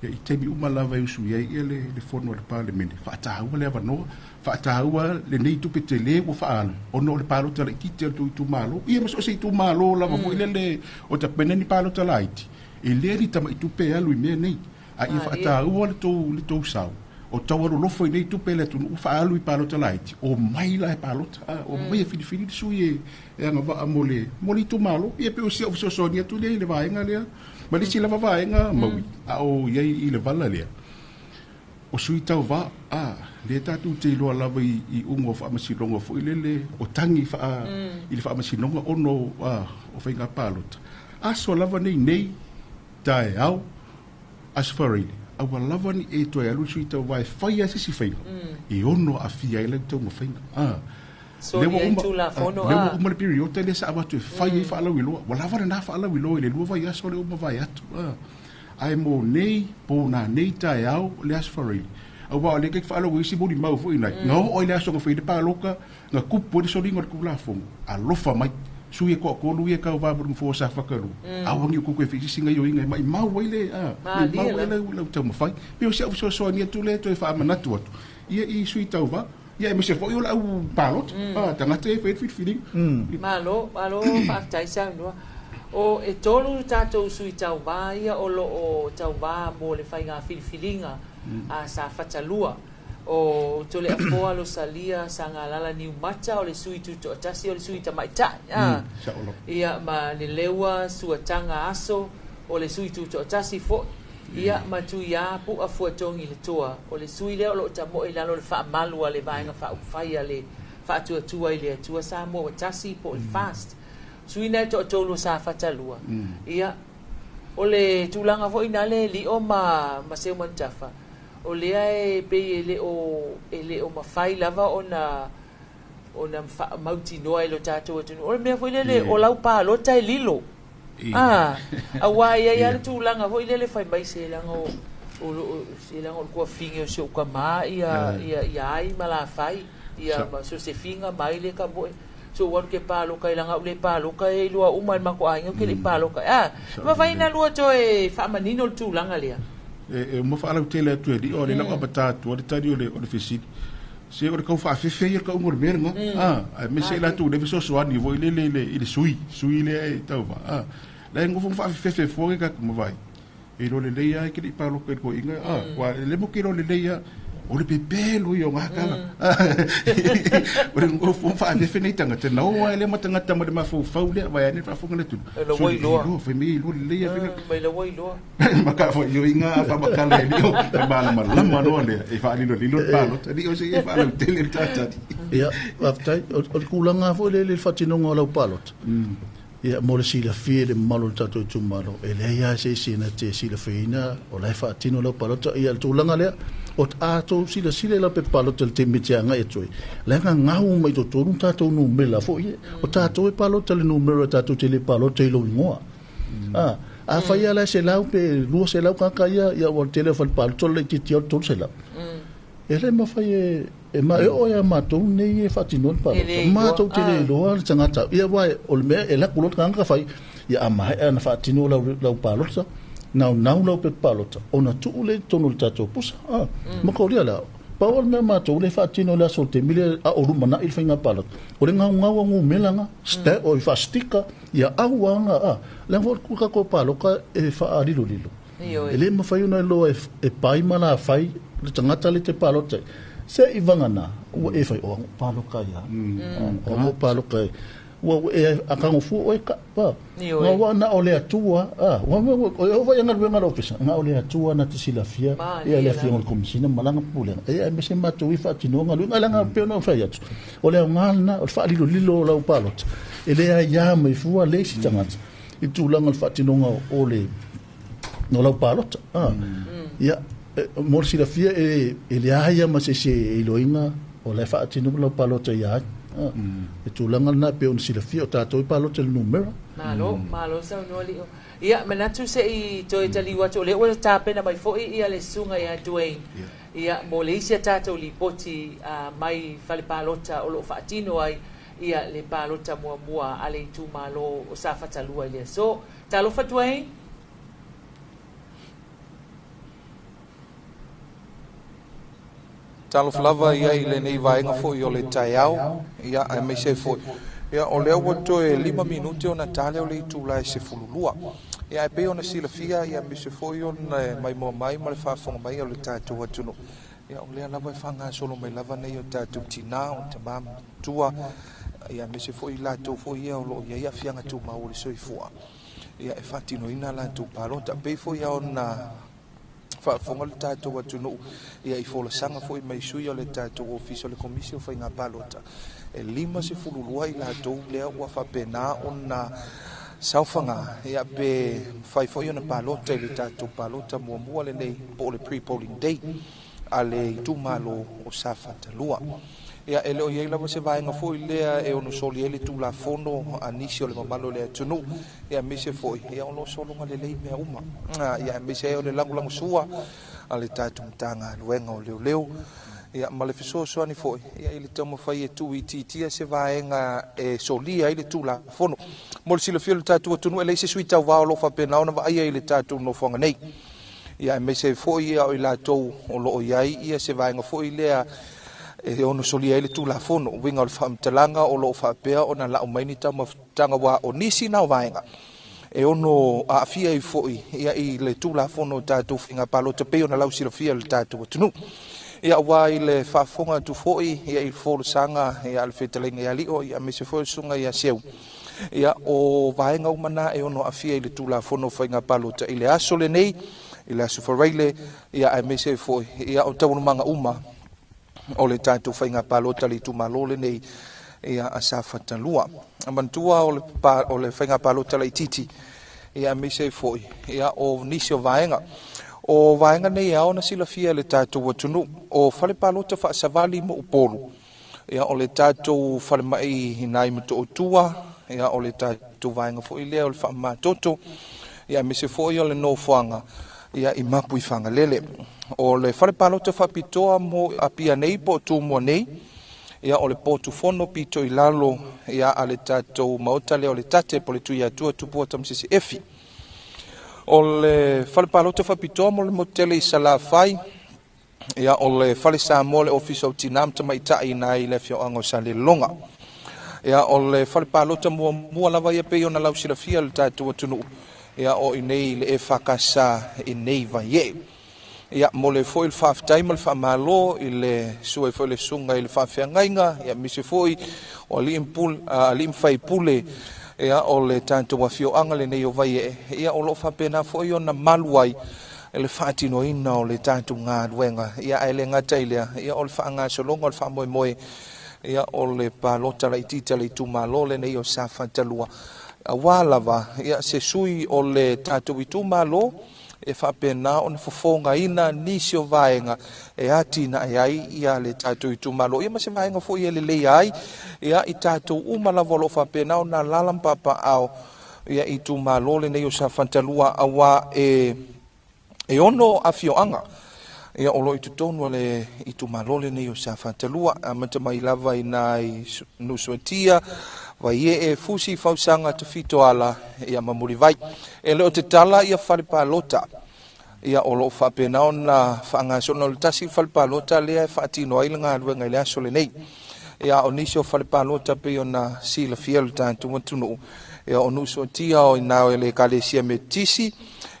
Ia i teimi uma lava e usu iai ia le fono a le palemene. Whaataua le avanoa, whaataua le nei tupe te le ua whaalu. Ono o le pālota lai tite o le itu malo. Ia maso se itu malo lava foi le le o ta peneni pālota laiti. E le ni tama i tupe alu i mea nei. A ia whaataua le tou sau. O tau alu lofo i nei tupe le tunu uwha alu i palota laiti. O mai la e palota. O mai e filifili sui e anga waa mo le itu malo. Ia pe o sia ofisosoani atu lea i le vaenga lea. Ma lisi lava vaenga maui. A o iai i le vala lea. O sui tau va. Le tātou te iloa lava i ungo o whaamasilonga fo i lele. O tangi i le whaamasilonga ono o whainga palota. Aso lava nei nei. Tae au, asfareile. Aua lava ni e toe alu sui tau vai whai a sisi whainga. E ono a fia e lau tau mawhainga. So ia i tū la fono a. Lewa uma le periota le sa awatu e whai e whaalau i loa. Wa lava na whaalau i loa i le lua vai aso le uma vai atu. Ai mō nei, pō nā nei tae au le asfareile. Aua o le kek whaalau isi mori mau fo inai. Ngā o le aso ngā whai le pāloka, ngā kupu e le soringa le kulafongo. Alofa mai. Sui e koa kolu ia kau vā muru mfo sa whakaru. Awangi o kuku e whisisinga i o inga mai mau ai le, mai mau ai lau tau mawhai. Pe o se au soasoani atu le toe whaamanatu atu. Ia i sui tau vā, ia e mese fo i o lau palot, tangata e whai whiwhiringa. Malo, malo, whaaftai sau noa. O e tolu tātou sui tau vā ia o lo o tau vā mō le whai ngā whiriwhiringa a sa whatalua. O tole afoa lo salia sa ngā lala ni umata o le sui tuto atasi o le sui tamaitai. Ia ma le lewa suatanga aso o le sui tuto atasi fo. Ia ma tu ia pu afua tongi le toa. O le sui leo lo tamo i lalo le whaamalu a le vaenga whaufai a le whaatuatua i le atua sa mua atasi po le fast. Sui nei to tolu sa whatalua. Ia o le tūlanga fo ina le li o ma seo mantafa. O lea e pe e le o mawhai lava ona mautinoa e lo tātou atunu. O le mea foi lele o lau pālota e lilo. Awa ia ia le tūlanga foi lele whai mai se langa o se langa o kua finge o se uka maa ia ai ma la whai. Ia so se finga mai le ka moe. So waru ke pāloka i langa ule pāloka e lua uma i mako ainga ke le pāloka. Ma whai na lua toe whaamanino le tūlanga lea. E uma whaalau tele atu e li o le lau apatatu o le tari o le fesili. Se o le kau whaafefe i le kau ngore merenga. Ai me se latu le fesoasoani voi le le i le sui, sui le e tau va. La ngofo whaafefe fo ke ka mawai. E lo le leia ke le paloka ko inga. Wa le mo ke lo le leia O le pepelo ia o gakala. O le ngofo faafefe nei tagata na o ai le ma tagata ma le mafaufau lea vaeane le faafofoga le atunuu. E lau ai loa. Fai mai iloa lelei afioga. Mai lau ai loa. Ma ka foi io inga fa makala e lio e malamalama loa lea e faalilolilo le palota li o se e faalautele le tatali. Ia, faafetai. O le tulaga foi lea i le faatinoga o lau palota. Ia, mo le silafia i le mamalu o le tatou itumalo, e leai lava se isi na te silafiaina o la e faatino lau palota. Ia, le tulaga lea, o a outou silasila i lau pepa palota i le taimi e te agai atu ai, leaga gau mai totonu tatou numera foi ia. O tatou e palota i le numera tatou te le palota i lou igoa. A, afai lava la e 100 pe 200 tagata ia, ia ua tele o fale palota o le laitiiti lava o le 300. E le mafai e e ma e oo ia matou nei e faatinoa le palota. Matou te le iloa le tagata. Ia aua o le mea e alu atu loa le tagata fai, ia a maea ona faatino lau palota, naunau lau pepa palota, ona tuu lea i totonu o le tatou pusa. A, ma kolia la, pau o le mea matou le faatino i le aso o le taimi lea a o lumanai le faiga palota, o le gaugau a numera na, o i faastika, ia au aga, a, leaga foi o le tatou palota e faalilolilo. E le mafai ona iloa e pai ma lafai le tagata le te palota ai. Se i vagana, ua e fai o ago palota ia. O ago palota ia. Ua e akago fua oe ka pa. Nga wa na o le atua, a, wa wa o e ova ia galuega le ofisa, nga o le atua na te silafia, ia le afioga i le komisina ma lana pulega. E aemaise matou i faatinoga galuega, leaga pei ona fai atu. O le aoga lena, o le faalilolilo o lau palota. E le aiā mai fua le isi tagata i tulaga o le faatinoga o le no lau palota. Ia, mo le silafia e leai lava ma se isi e iloaina o la e faatino lau palota ia ai. E tulaga lena pei ona silafia o tatou i palota i le numera. Malo, malo saunoa lio. Ia, manatu se i toe taliu atu, o lea ua tapena mai foi ia le susuga ia Dwayne. Ia, mo le isi a tatou lipoti mai fale palota o loo faatino ai ia le palota muamua a le itumalo o Safata 2 i le aso. Talofa Dwayne. Talofa lava ia i lenei vaega foi o le taeao, ia aemaise foi. Ia, o lea ua toe 5 minute ona tale o le itula e 12. Ia, e pei ona silafia, ia aemaise foi ona maimoa mai ma le faafofoga mai o le tatou atunuu. Ia, o lea lava e faagasolo mai lava nei o tatou tinā, o tamā ma matua, ia aemaise foi latou foi ia o loo i ai aafiaga tumau o le soifua. Ia, e faatinoina latou palota. Pei foi ona faafofoga le tatou atunuu ia i folasaga foi mai sui o le tatou ofisa o le Komisi o Faiga Palota. E 52 i latou lea ua faapena ona saofaga ia pe fai foi ona palota i le tatou palota muamua lenei po o le pre-polling day a le itumalo o Safata 2. Ia, e le o i ai lava se vaega foi lea e ono soli ai le tulafono a nisi o le mamalu o le atunuu. Ia, aemaise foi, ia o lo o sologa lelei mea uma. Ia, aemaise ai o le lagolagosua a le tatou Matagaluega o Leoleo. Ia, ma le fesoasoani foi, ia i le taumafai e tuuitiitia se vaega e solia ai le tulafono. Mo le silafia o le tatou atunuu, e leai se sui tauvā o lo o faapena ona vaaia i le tatou nofoaga nei. Ia, aemaise foi ia o i latou o lo o i ai ia se vaega foi lea e ono solia ai le tulafono. Uiga o le faamatalaga o lo o faapea ona lau mai ni taumafataga ua o nisi na o vaega e ono aafia ai foi ia i le tulafono o tatou faiga palota pei ona lausilafia le tatou atunuu. Ia, ua i le faafofoga atu foi ia i le folasaga ia a le fetalaiga ia Lio, ia aemaise foi o le susuga ia Seu. Ia, o vaega uma na e ono aafia i le tulafono o faiga palota i le aso lenei, i le aso Faraile, ia aemaise foi ia o taualumaga uma o le tatou faiga palota le itumalo lenei ia a Safata 2. Manatua o le faiga palota laitiiti, ia aemaise foi ia o nisi o vaega. O vaega nei e ao ona silafia e le tatou atunuu, o fale palota faasavali mo Upolu. Ia, o le tatou falemai i nai Motootua, ia o le tatou vaega foi lea o le faamamatoto, ia aemaise foi o le nofoaga ia i Mapu i Fagalele. O le fale palota faapitoa mo Apia nei po o Tumua nei, ia o le potu fono pito i lalo ia a le tatou maota lea o le tate po o le Tuiatua Tupua Tamasese Efi. O le fale palota faapitoa mo le motu tele i Salafai, ia o le fale Samoa le ofisa o Tinā ma Tamaitai nai le afioaga o Salelologa. Ia, o le fale palota muamua lava ia pei ona lausilafia le tatou atunuu, ia o i nei le EFKS i nei Vaiee. Ia mo le foi le faafetai ma le faamalo i le sue foi le susuga i le faafeagaiga, ia aemaise foi o alii ma faipule, ia o le tatou afioaga lenei o Vaiee, ia o loo faapena foi ona malu ai le faatinoina o le tatou galuega. Ia ae le gata i lea, ia o le faagasologa o le faamoemoe, ia o le palota laitiiti a le itumalo lenei o Safata 2, auā lava ia se sui o le tatou itumalo e faapena ona fofogaina nisi o vaega e atinae ai ia le tatou itumalo, ia ma se vaega foi e leleia ai ia i tatou uma lava o loo faapena ona alaala ma papaaao ia itumalo lenei o Safata 2, auā e 6 afioaga ia o loo i totonu o le itumalo lenei o Safata 2, amata mai lava i nai Nuusuatia, Vaiee, Fusi, Fausaga, Tafitoala, ia ma Mulivai. E le o te tala ia fale palota, ia o loo faapena ona faagasolo le tasi fale palota lea e faatino ai le galuega i le aso lenei. Ia o nisi o fale palota pei ona silafia le tatou atunuu, ia o Nuusuatia o ina o le Ekalesia Metotisi,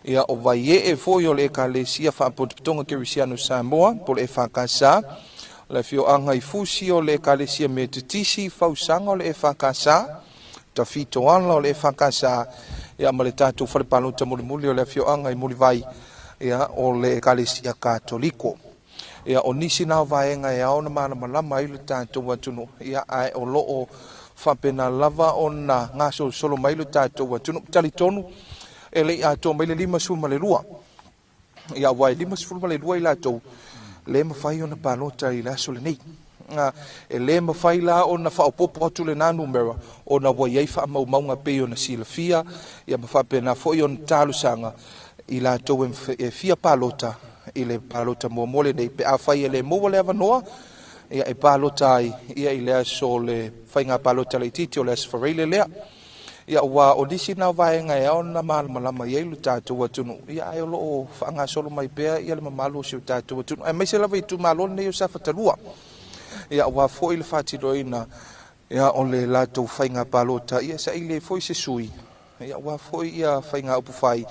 ia o Vaiee foi o le Ekalesia Faapotopotoga Kerisiano Samoa po o le EFKS, le afioaga i Fusi o le Ekalesia Metotisi, Fausaga o le EFKS, Tafitoala o le EFKS, ia ma le tatou fale palota mulimuli o le afioaga i Mulivai, ia o le Ekalesia Katoliko. Ia o nisi na o vaega e ao na malamalama ai le tatou atunuu, ia ae o loo faapena lava ona gasolosolo mai le tatou atunuu. Talitonu e lei atoa mai le 52, ia ua e 52 i latou le mafai ona palota i le aso lenei. E le mafai la ona faaopoopo atu lena numera ona ua iai faamaumauga pei ona silafia, ia ma faapena foi ona talosaga i latou e fia palota i le palota muamua lenei, pe afai e le maua le avanoa, ia e palota ai ia i le aso o le faiga palota laitiiti o le Aso Faraile lea. Ia ua o nisi na vaega e ao ona malamalama i ai le tatou atunuu, ia ae o loo faagasolo mai pea ia le mamalu o si o tatou atunuu, aemaise lava i itumalo lenei o Safata 2. Ia ua foi le faatinoina ia o le latou faiga palota, ia saili ai foi se sui, ia ua foi ia faiga upufai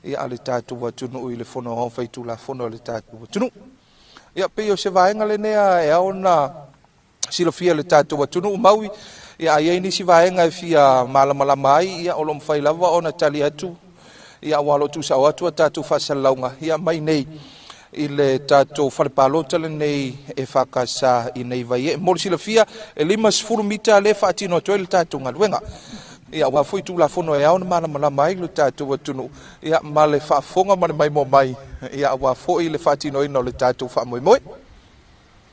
ia a le tatou atunuu i le fono aoao faitulafono a le tatou atunuu. Ia pei o se vaega lenei e ao ona silafia le tatou atunuu maui, ia ai nisi vaega e fia malamalama ai, ia o loo mafai lava ona tali atu, ia ua lo tuusao atu a tatou faasalalauga ia mai nei i le tatou fale palota lenei e fakasa i nei Vaiee. Mo le silafia e 50 mita le faatino atu ai le tatou galuega. Ia ua foi tulafono e ao ona malamalama ai le tatou atunuu, ia ma le faafofoga ma le maimoa mai, ia ua foi le faatinoina o le tatou faamoemoe.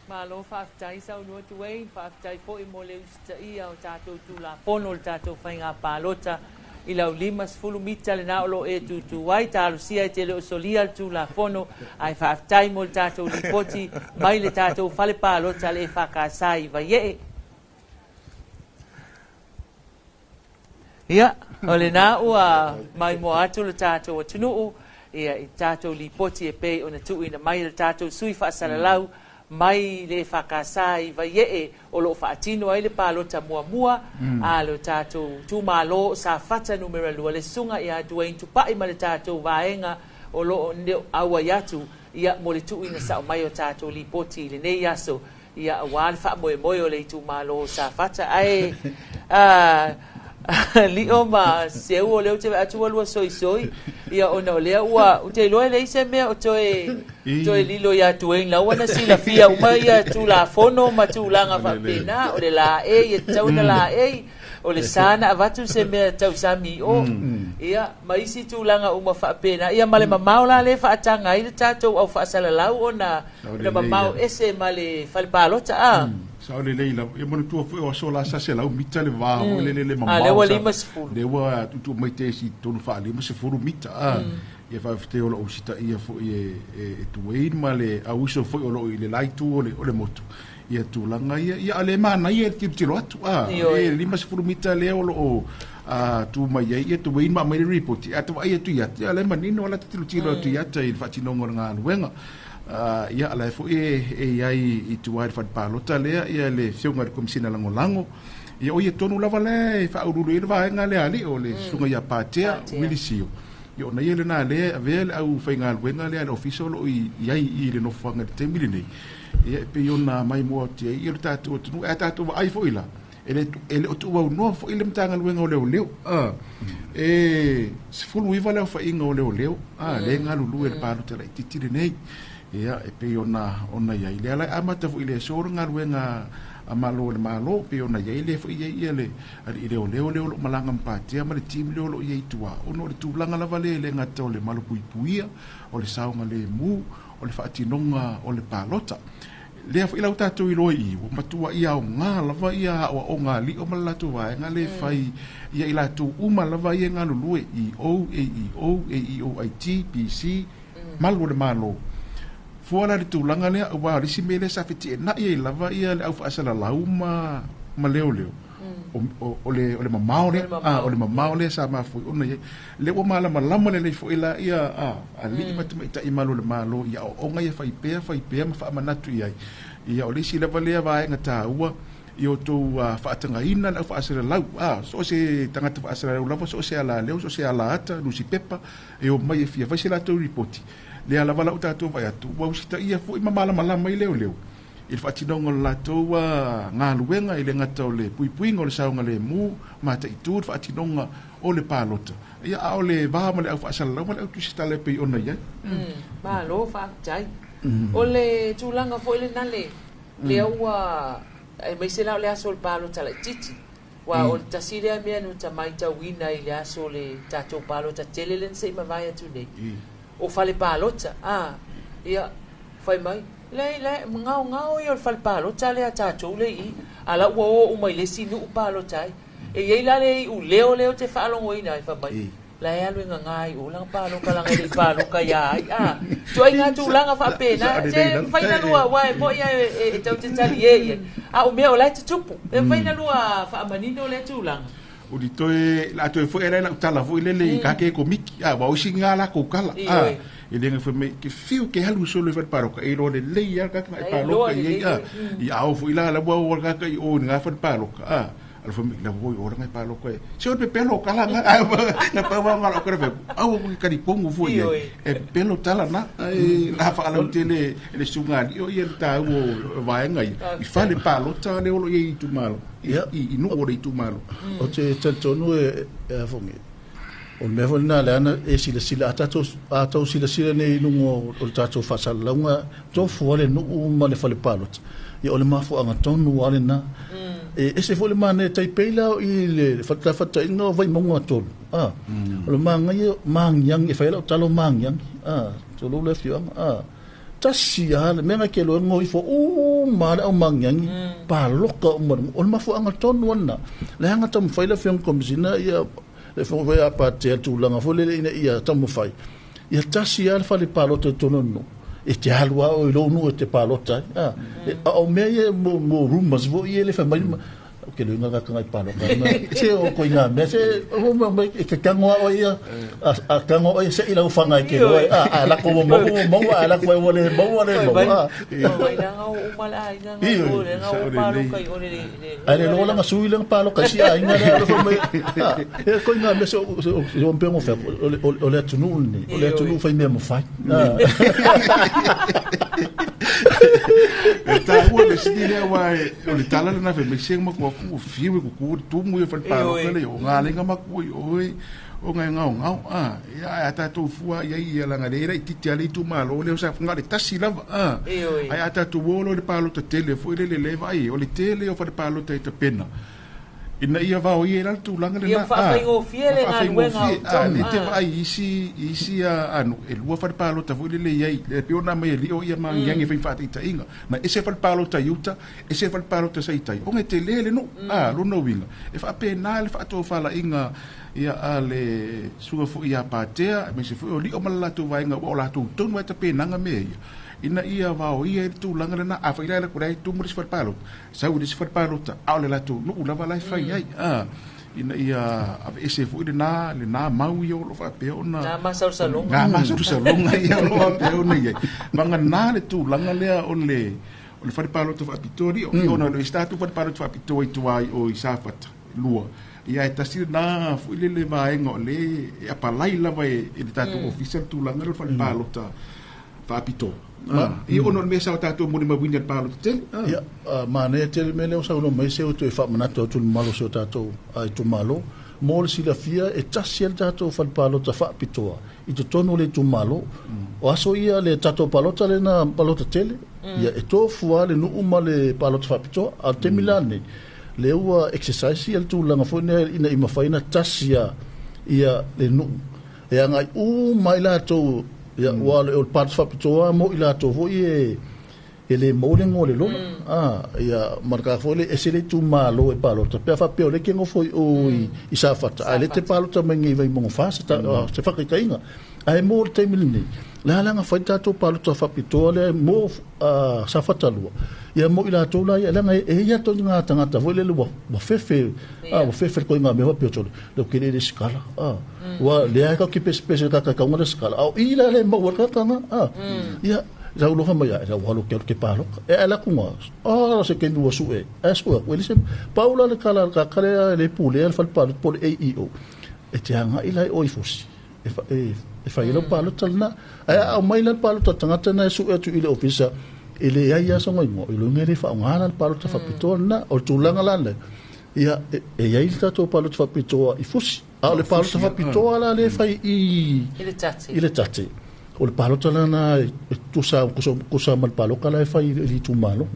Malo faafetai saunoa Dwayne, faafetai foi mo le usitaia o tatou tulafono le tatou faiga palota i lau 50 mita lena o loo e tutu ai, talosia e te le o solia le tulafono, ae faafetai mo le tatou lipoti mai le tatou fale palota le EFKS i Vaiee. Ia, o lena ua maimoa atu le tatou atunuu, ia i tatou lipoti e pei ona tuuina mai le tatou sui faasalalau mai le EFKS i Vaiee o loo faatino ai le palota muamua a le tatou itumalo Safata numera 2, le susuga ia Dwayne Tupai ma le tatou vaega o loo auai atu ia mo le tuuina sao mai o tatou lipoti i lenei aso, ia auā le faamoemoe o le itumalo Safata. Ae lio ma seu o lea ou te vaai atu ua lua soisoi, ia ona o lea ua ou te iloa e leai se mea o toe lilo ia Dwayne la ua na silafia uma ia tulafono ma tulaga faapena, o le laei e tatau ona laei, o le sa na avatu se mea tausami o, ia ma isi tulaga uma faapena, ia ma le mamao la le faataga ai le tatou au faasalalau ona na mamao ese ma le fale palota a. Sao lelei lava. Ia manatua foi o aso la sa 100 mita le va foi le le mamao. A lea ua 50. Lea ua tuutuu mai te isi tonu faa 50 mita a. Ia faafetai o loo usitaia foi e Dwayne ma le auiso foi o loo i le la itu o le motu. Ia tulaga ia, ia a le manaia le tilotilo atu a. E 50 mita lea o loo tu mai ai ia Dwayne ma mai le report. A te vaai atu ia, ia le manino ala te tilotilo atu ia i le faatinoga o le galuega. Ia ala e foi e iai i tua i le fale palota lea ia le afioga i le Komisina Lagolago. Ia o ia tonu lava lea e faauluulu i le vaega lea alii o le susuga ia Patea Wilisio. Ia ona ia lena lea e avea le aufaigaluega lea a le ofisa o lo o i ai i le nofoaga i le taimi lenei, ia e pei ona maimoa atu ai le tatou atunuu. Ae a tatou vaai foi la, e le o tuuaunoa foi le Matagaluega o Leoleo. E 19 le aofaiga o leoleo lea e galulue i le palota laitiiti lenei. Ia, e pei ona i ai lea la e amata foi i le aso le galuega a Malo o le Malo, pei ona i ai lea foi i ai ia le alii leoleo lea o lo o malaga ma Patea ma le team lea o lo o i ai i tua, ona o le tulaga lava lea e le gata o le malupuipuia, o le saogalemu, o le faatinoga o le palota. Lea foi la ua tatou iloa i i, ua matuai aoga lava ia aoaoga a alii ma le latou vaega lea e fai ia i latou uma lava ia e galulue, EO, AEO, AEOIT, PC, malu o le Malo. Fua la i le tulaga lea, aua o le isi mea lea sa feteenai ai lava ia le au faasalalau ma leoleo, o le mamao lea, o le mamao lea sa mafua ona i ai. Lea ua malamalama lelei foi la ia alii ma tamaitai malu o le Malo i aoaoga ia fai pea, fai pea ma faamanatu i ai. Ia o le isi lava lea vaega taua i outou faatagaina le au faasalalau, so o se tagata faasalalau lava, so o se alaleo, so o se alaata, nusipepa, e omai e fia fai se latou ripoti. Lea lava la ua tatou vaai atu, ua usitaia foi ma malamalama i leoleo i le faatinoga o le latou galuega, e le gata o le puipuiga o le saogalemu, mataitu le faatinoga o le palota, ia a o le va ma le au faasalalau ma le au tusitala e pei ona i ai. Malo faafetai. O le tulaga foi lena le lea ua aemaise la o le aso o le palota laitiiti. Ua o le tasi lea mea na ta matauina i le aso o le tatou palota tele lea na se i mavae atu nei. O fale palota, ia, fai mai, le, ngao ia o le fale palota lea tatou le i, a la ua o uma i le isi nuu palota ai. E iai la le iu leo leo te faalogoina ai, fai mai, la e alu e nganga i o langa paloka langa le paloka ia ai. Tuai ngā tūlanga whaapena, te whaina lua, wai, mo ia e tau te tali e ia. A o mea o lai te tupu, e whaina lua whaamanino le tūlanga. O di toe, la toe foi ele la utala foi lele i ka ke komiki, wa o si ngā la kukala. E lenga foi me ke fiu ke halu solo i whare e lo le lei a ka ka paloka i i au foi la la wa ka ka i o ngā whare paloka. Ala foi la voi o ngai paloka e. Se o pelo kala nga na pa wa ngala o kare au ko kari pongu foi e pelo tala na e la fa ala tele le sunga o ia ta o vaenga i fale palota le olo i tumalo i no o le tumalo. O te tantonu e afonge. O le mea foi lena le ana e silasila a tatou silasila nei i luga o le tatou faasalalauga tofu ale nuu ma le fale palota. Ia o le mafuaaga tonu a lena. E ese foi le manaia taipei la i le fatafataina o Vaimauga tolu. O le magaia magiagi e fai ai lau tala o magiagi. Tolu le afioaga. Tasi a le mea na ke loa ngoi fo ma le au magiagi paloka uma o le mafuaaga tonu ana. Le hanga taumafai le afioga komisina ia le afioga foi a Patea tulaga foi lele ina ia taumafai. Ia tasi a le fale palota i tonu nuu. E te alu a o i lou nuu e te palota ai. A o mea ia mo rumors foi ia le fai mai o ke luinga ka kangai paloka. Se o ko inga mea se o mo e ke kango o ia a kango o se ila ufanga e ke loa a la ko mo mo a la ko o le mo le mo a. O ai la o mala ai nga o le nga o paloka i o le ai le lola nga sui le paloka si ai nga le fo me e ko inga mea se o mpe ngo fe o le atunuu ni o le atunuu fai mea mo fai. E tāua le sini lea wa o le tala lena fe me seng ma ku fiu ku ku tumu e fale paloka le o ngā lenga maku i oi o ngai ngau ngau ia a tātou fua ia ia langa le ira i titi ale i tumalo le o sa funga le tasi lava ai a tātou olo le palota tele foi le le vai o le tele o fale palota i tapena ina ia vao ia la tulaga le na ia whaawhaingofie le galuega o tonu le te vai isi anu e lua fale palota foi le iai le pe ona mai li o ia mangiangi fai whaataitainga na ese fale palota i uta ese fale palota sa itai o ngai te lele no lona uiga e faapena le faatofalaiga ia a le suga foi ia Patea me se foi o lio ma le latou vaega ua o latou tonu ai tapenaga mea ia ina ia vao ia i le tulaga lena a fai la ku lai tumu le se fale palota sau le se fale palota a o le latou nuu lava lai fai ai ina ia ave ese foi lena mau ia o lo faapea ona na masalosaloga na masalosaloga ia o lo faapea ona iai vagana le tulaga lea o le fale palota faapitoa lio ona o le statu fale palota faapitoa i tuai o i Safata lua ia e tasi na foi le vaega o le e apalai lava e le tatou ofisa le tulaga le fale palota faapitoa. Ia ona o le mea sa o tatou molimauina le palota tele. Ia, manaia tele mea lea o saunoa mai se o toe faamanatu atu le mamalu o si o tatou itumalo. Mo le silafia e tasi le tatou fale palota faapitoa i totonu o le itumalo. O aso ia le tatou palota lena palota tele, ia e tofua le nuu ma le palota faapitoa. A o le taimi la lenei, le ua exercise ia le tulaga foi lea ina ia mafai ona tasi ia le nuu. E agai uma i latou, ia ua o le palota faapitoa mo i latou foi e le maua le igoa o le lola. Ia ma le foi le ese le itumalo e palota. Pe a faapea o le ke nofo i Safata, ae le te palota mai nei Vaimauga 4, se faakaitaiga. Ae mo le taimi lenei, le ala fai tatou palota faapitoa lea mo Safata 2. Ia mo i latou la ia leaga e ia tonu ngā tagata foi lele ua fefe, ua fefe ko ngā mea faapea tole. Le ke le skala. Ua le ai ka ki pese pese ka ka ka le skala. Au i la le maua ka ka Ia rau loha mai ai, rau halo ke ke paloka. E ala kunga. Se ke nua su e. E su e. Le se paula le kala ka kale le pule le fal palo pole AEO. E te anga i lai oi fusi. E fai lau palota lena. Ai au mai la palota tagata na e su e atu i le ofisa. E le ai a songo ingo. I lunga le whaongala le palota whapitoa lena. O le tulaga la le. Ia, e iai le tatou palota whapitoa i fusi. A o le palota whapitoa la le fai i le tate. I le tate. O le palota lana e tusa kusa ma le paloka la e fai i le itumalo.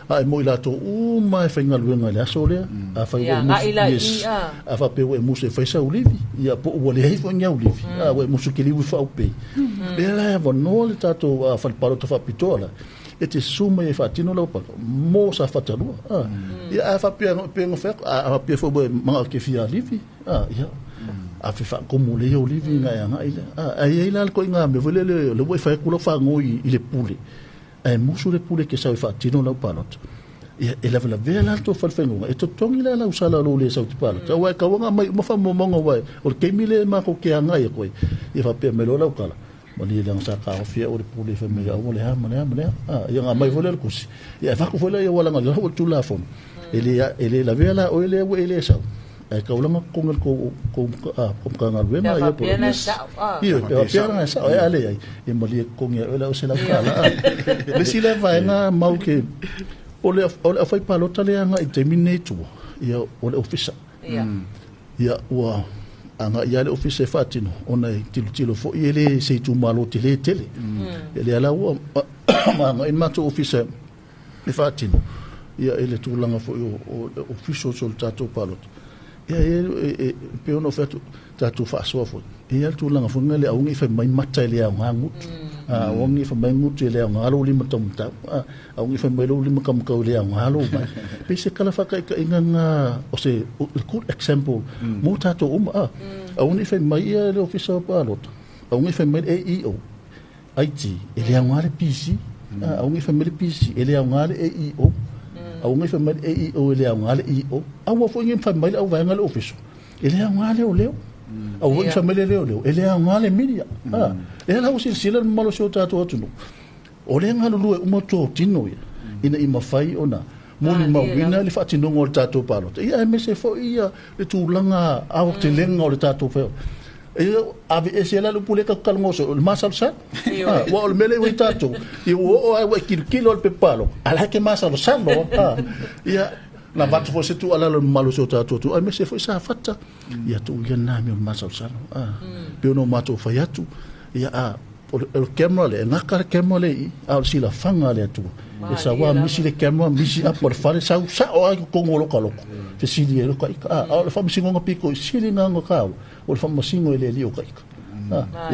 A e mo i latou uma e faigaluega i le aso lea. A fai ua musu, yes. A faapea ua e musu e fai sa ulivi. Ia po ua leai foi ni au livi. A ua e musu ke liwi whaupei. Lea la e avanoa le tatou fale palota faapitoa la. E te suma e whaatino lau palo. Mo sa whatalua. Ia a faapea penga whaako. A faapea fo ua manga ke fia livi. Ia. A fe whaakomo le o livi ngā anga ile. A ia ila ko ngā me vele le ua e whai kula whaangoi i le pule. A e musu le pule ke sau e whaatino lau palota. Ia e lava la vea la tō whalwhengonga. E totongi la lau sala lo le sau te palota. Wai kawanga mai umafa momonga wai. O le keimi le mako ke anga ia koe. Ia whapea me lo lau kala. Mali le sa ka ofia o le pule fa me au le ha ma le ha ma le ia nga mai vole le kusi ia fa ku vole ia wala nga lo tu la fon ele la vela o ele o ele sa e ka ulanga ko ko ko ko ka nga le ma ia po ia pe na sa e ale ai e mali ko ngia o la o se la ka la le si le va nga mau ke o le fai palota le nga i terminate ia o le officer ia ua anga ia le office e whaatino ona e tilotilo fo i ele se itumalo te le tele. E le ala ua anga in matou office e whaatino ia ele tūlanga fo i o office o le tātou palota. Ia e pe ono whatu tātou whaasoa fo. E ia le tūlanga fo nga le aungi whai mai mata e le au ngā ngutu. Aungi whai mai ngutu e le au ngā lo lima tau. Aungi whai mai lo lima kamakau le au ngā lo mai. Pe se kala whakaika inga ngā, o se good example, mō tātou uma. Aungi whai mai ia le ofisa o palota. Aungi whai mai AEO, IT, e le au ngā le PC. Aungi whai mai le PC, e le au ngā le AEO. Aungi whai mai le AEO, e le au ngā le EO. Aua fo ingi whai mai le au vaenga le ofisa. E le au ngā le o leo. Au wai whai mai le leo leo, e le au ngā le media. E la o silasila le malo se o tātou atu. O le ngā lulue uma tō tino ia, ina i mawhai ona, moli mauina le whaatinonga o le tātou palota. Ia e mese fo ia le tūlanga au te lenga o le tātou wheo. E ave e se la le pule ka kalongoso, le masalo sa. Wa o le mele ui tātou. I o o ai wa kilokilo le pepalo. Ala ke masalo sa lo. Ia na vatu fo se tu ala le malo se o tātou tu. Ai mese fo sa fata. Ia tu ia nā me o le masalo sa lo. Pe ono mātou whai atu. Ia a o le camera le, ngaka le camera le i, a o le sila whanga le atua. E sa wā misi le camera, misi apo le whare, sau sa o ai kongo loka loko. Te sili e loka ika. A o le whamasingonga piko, i sili ngā ngā kāu, o le whamasingo e le li o ka ika.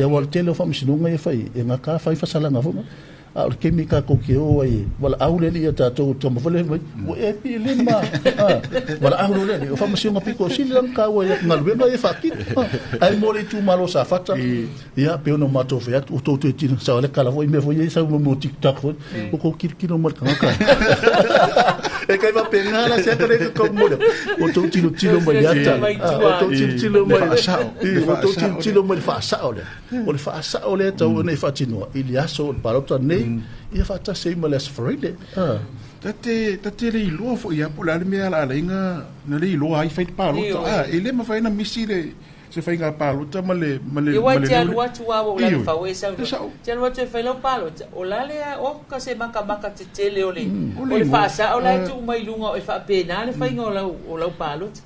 Ia wā le tele o whamasingonga e whai, e ngā kā whai whasalanga whanga. A o le kemi kā koke o ai, wala au le li ia tātou, tama whale mai, ua e pi le ma. Wala au le li, o whamasingonga piko, sili lang kāu ai, ngā luenga e whakit. Ai mō le tū malo sa whata, ia, pe ono mātou whai atu, o tō te tino, sa ole kala fo, i mea fo, ia sa mo TikTok fo, o kō kirikino mai kangaka. E kai whapenga la se akare ka kau mole, o tō tino tino mai ata, o tō tino tino mai, o tō tino tino mai le whaasao le, o le whaasao le tau nei whaatinoa, i le aso o le palota nei, ia whaatase i ma le aso whareile. Ta te le iloa foʻi ia po o le a le mea alaalaina na le iloa ai fai le palota a e lē mafai ona misi le se faiga palota ma le ma le Ia ma le te alu atu lava ua lale fau e saunoa. Te alu atu e fai lau palota, o la lea oka se makamaka tetele o le o le faasao la e tuu mai i luga o e faapena le faiga o lau palota.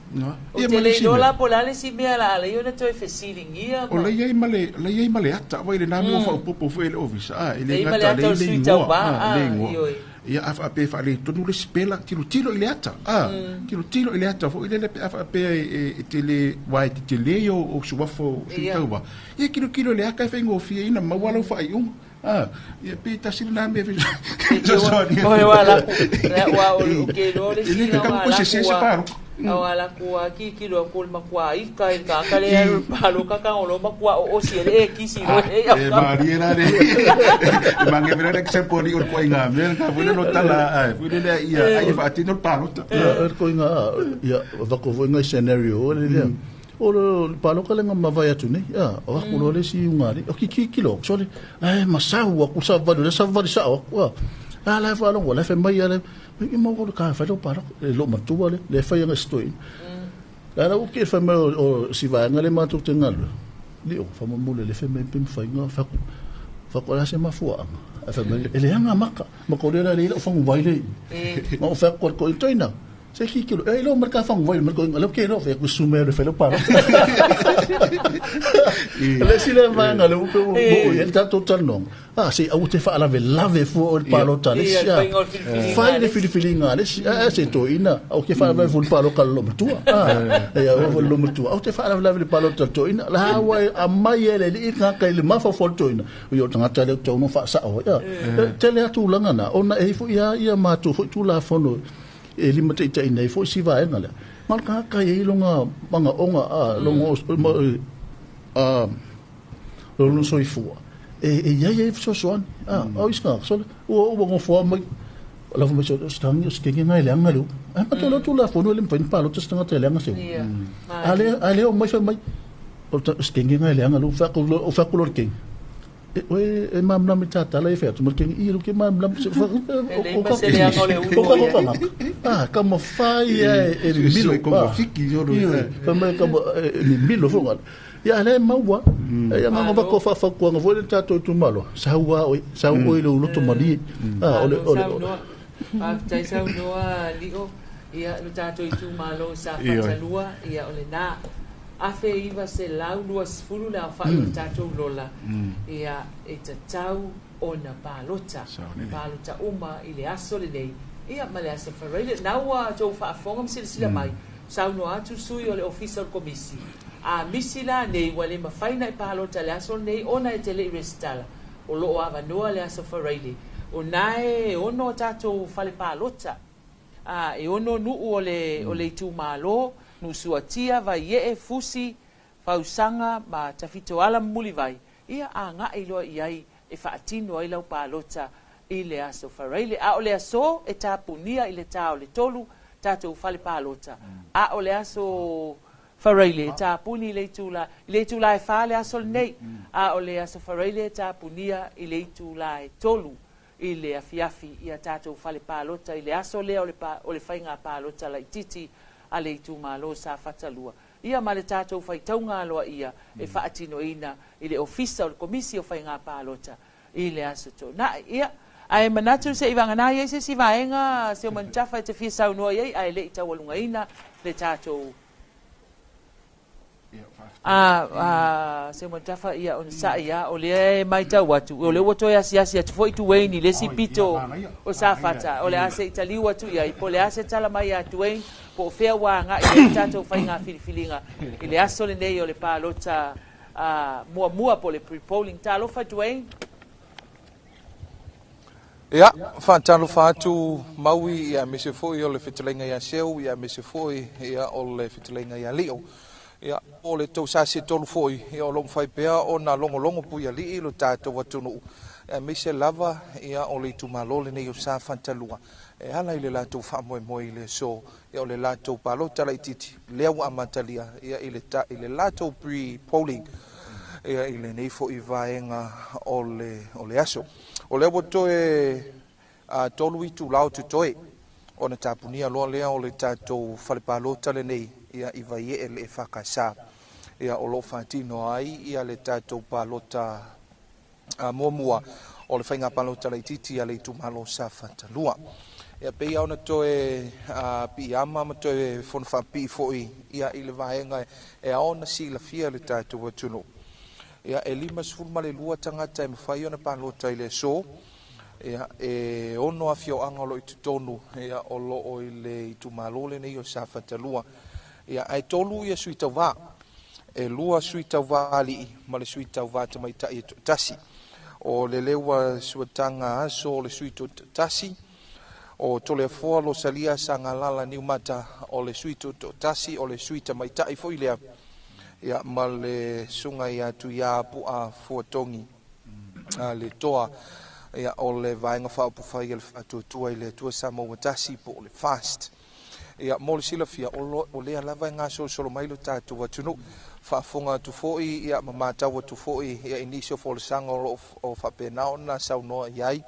O te le iloa la po o le a le isi mea la ala ai ona toe fesiligia. O la i ai ma le la i ai ma le ata vai lenā mea ua faaopoopo foi e le ofisa a e le gata le le igoa a le igoa. Ia a faapea e faaletonu le sipela, tilotilo i le ata a tilotilo i le ata foi lele pe a faapea e tele uae e tetele o suafa o sui tauva. Ia kilokilo i le ata e faigofie ina maua lau faaiuga. A ia pe tasi lenā mea fesoasoani. Oe wa laku wa o ke lo le E le tatau ko se se palota. Awa la ku a ki ki lo ku ma ku ai ka i ka ka le alu palo ka ka o lo ma ku o si le e kisi lo e e malie la le e mange vela le se poli o ko inga me ka foi no tala ai foi le ia ai faatino le palota. Ia ko inga ia vako foi ngai scenario le lea. O le paloka lenga mavae atu nei, ia, o aku loa le isi ugari, o ki ki kilo, sole, ai masau aku sa vali, le sa vali sa aku, a. A la fa longo, la fe mai ale, i mo ko ka fa lo paloka, e lo matua le, le fai anga stoi. La la o ke fa mai o si va nga le matu te ngalu. Li o fa mo le fe mai pim fai nga fa ku. Fa ko la se mafua anga. A fa mai ele anga maka, ma ko le la le o fangu vai le. Ma o fa ko ko toina. Se ki kilo, e lo marka fangu vai, marka lo ke lo fe ku sume le fe lo paro. Le si le va nga le upe o el tato talno. Ah se au te fa la ve lave fu o le palo ta le si. Fai le filifilinga le si a se to ina au ke fa la fu le palo kal lo matua. Ah ya o lo matua. Au te fa la le palo ta to ina. La wa a mai ele li ka ka le mafa fo to ina. O tangata le to no fa sa o ya. Tele atu langa na ona e fu ia ia matu fu tu la fono e lima te ita nei fo si vaenga le. Mal ka ka e longa manga onga a longa a lo soifua. E ia ia fesoasoani a o isga so ua ua gofoa mai lava mai so stangi o skenge ngai le anga leu ai ma tolo tu la fono le mfai palo te stanga te le anga seu ale ale o mai fa mai o ta skenge ngai le anga leu fa ko o fa ko lo keng e o e mam nam ta ta la e fa tu mo keng i lo ke mam nam se fa o ka se le anga o le ulu o ka ka ah ka mo fa ia e milo ko fiki yo fa mai ka mo e milo fo ia le maua ia nga va ko fa fa ko nga vo le tatou tumalo sa ua oi sa oi le uloto mali a ole ole Faafetai saunoa Lio. Ia lo tatou itumalo sa Fatalua, ia o lenā 1920 le aofaʻi o le tatou lola. Ia e tatau ona palota. Palota uma i le aso lenei. Ia ma le aso Faraile. Na ua tou faafofoga ma silasila mai. Saunoa atu sui o le ofisa o le komisi. A misi la nei ua le mafai na i palota le aso lenei ona e te leʻi resitala. O loo avanoa le aso Faraile. O nae ono tatou fale palota. A e ono nuu o le itumalo, Nuusuatia, Vaiee, Fusi, Fausaga ma Tafitoala ma Mulivai. Ia agaʻi loa i ai e faatino ai lau palota i le aso Faraile. A o le aso e tapunia i le tā o le 3 tatou fale palota. A o le aso Faraile e tapuni i le itula e 4 le aso lenei. A o le aso Faraile e tapunia i le itula e 3 i le afiafi ia tatou fale palota i le aso lea o le faiga palota laititi a le itumalo sa Fatalua. Ia ma le tatou faitauga aloa ia e faatinoina i le ofisa o le komisi o faiga palota i le aso Tonaʻi. Ia, ae manatu se i vagana ai se isi vaega se o manutafa e te fia saunoa i ai ae leʻi taualugaina le tatou a se manutafa ia ona saʻi a o lea e matau atu o lea ua toe asiasi atu foi Dwayne i le isi pito o Safata o le a se i taliu atu i ai po le a se tala mai a Dwayne po o fea ua agaʻi ai tatou faiga filifiliga i le aso lenei o le palota a muamua po le pre-polling. Talofa Dwayne. Ia, faatalofa atu Maui ia mese foi o le fetalaiga ia Seu ia mese foi ia o le fetalaiga ia Lio. Ia, o le tou sa se tolu foi ia o lo mafai pea ona logologo puialii lo tatou atunuu. Ia aemaise lava ia o le itumalo lenei o Sa Fatalua. E ala i le latou faamoemoe i le aso ia o le latou palota laititi lea ua amatalia ia i le latou pre-polling ia i lenei foi vaega o le aso. O lea ua toe 3 itulā o totoe ona tapunia loa lea o le tatou fale palota lenei ia i Vaiee le EFKS ia o loo faatino ai ia le tatou palota muamua o le faiga palota laitiiti a le itumalo Safata 2. Ia pei ona toe piiama ma toe fono faapipii foi ia i le vaega e ao ona silafia le tatou atunuu. Ia e 52 tagata e mafai ona palota i le aso. Ia e 6 afioaga o loo i totonu ia o loo i le itumalo lenei o Safata 2. Ia ae 3 ia sui tauvā, e 2 sui tauvā alii ma le sui tauvā tamaitai e toatasi. O le leua suataga aso o le sui toatasi o Toleafoa Losalia Sagalala Niumata o le sui toatasi o le sui tamaitai foi lea ia ma le suga ia Tuia Pu'a Fuatogi le toa ia o le vaega faaupufai a le Faatuatua i le Atua Samoa Tasi po o le FAST. Ia mo le silafia o lea lava e gasolosolo mai lo tatou atunuu, faafofoga atu foi ia ma matau atu foi ia i nisi o folasaga o loo faapena ona saunoa i ai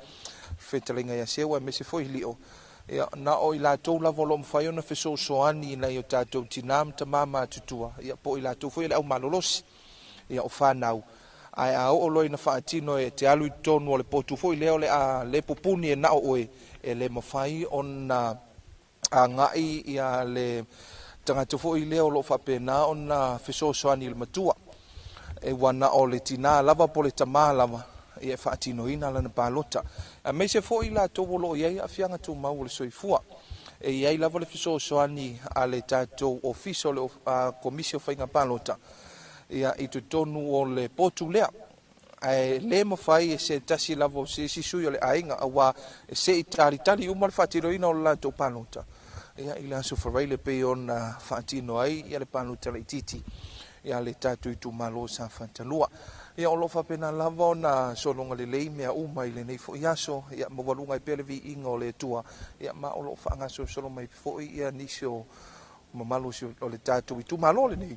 fetalaiga ia Seu aemaise foi Lio. Ia na o i latou lava o loo mafai ona fesoasoani nai o tatou tinā ma tamā matutua ia po o i latou foi le au malolosi ia o fanau, ae a oo loa ina faatino e te alu i totonu o le potu foi lea o le a le pupuni e nao oe, e le mafai ona agai ia le tagata foi lea o loo faapena ona fesoasoani i le matua. E ua na o le tinā lava po le tamā lava ia e faatinoina lana palota. Aemaise foi latou o loo i ai aafiaga tumau o le soifua. E i ai lava le fesoasoani a le tatou ofisa o le Komisi o Faiga Palota ia i totonu o le potu lea. Ae le mafai e se tasi lava o se isi sui o le aiga auā e se i talitali uma le faatinoina o le latou palota ia i le aso Faraile pei ona faatino ai ia le palota laitiiti ia le tatou itumalo Safata 2. Ia o loo faapena lava ona sologa lelei mea uma i lenei foi aso ia maualuga ai pea le viiga o le Atua ia ma o loo faagasolosolo mai foi ia nisi o mamalu o le tatou itumalo lenei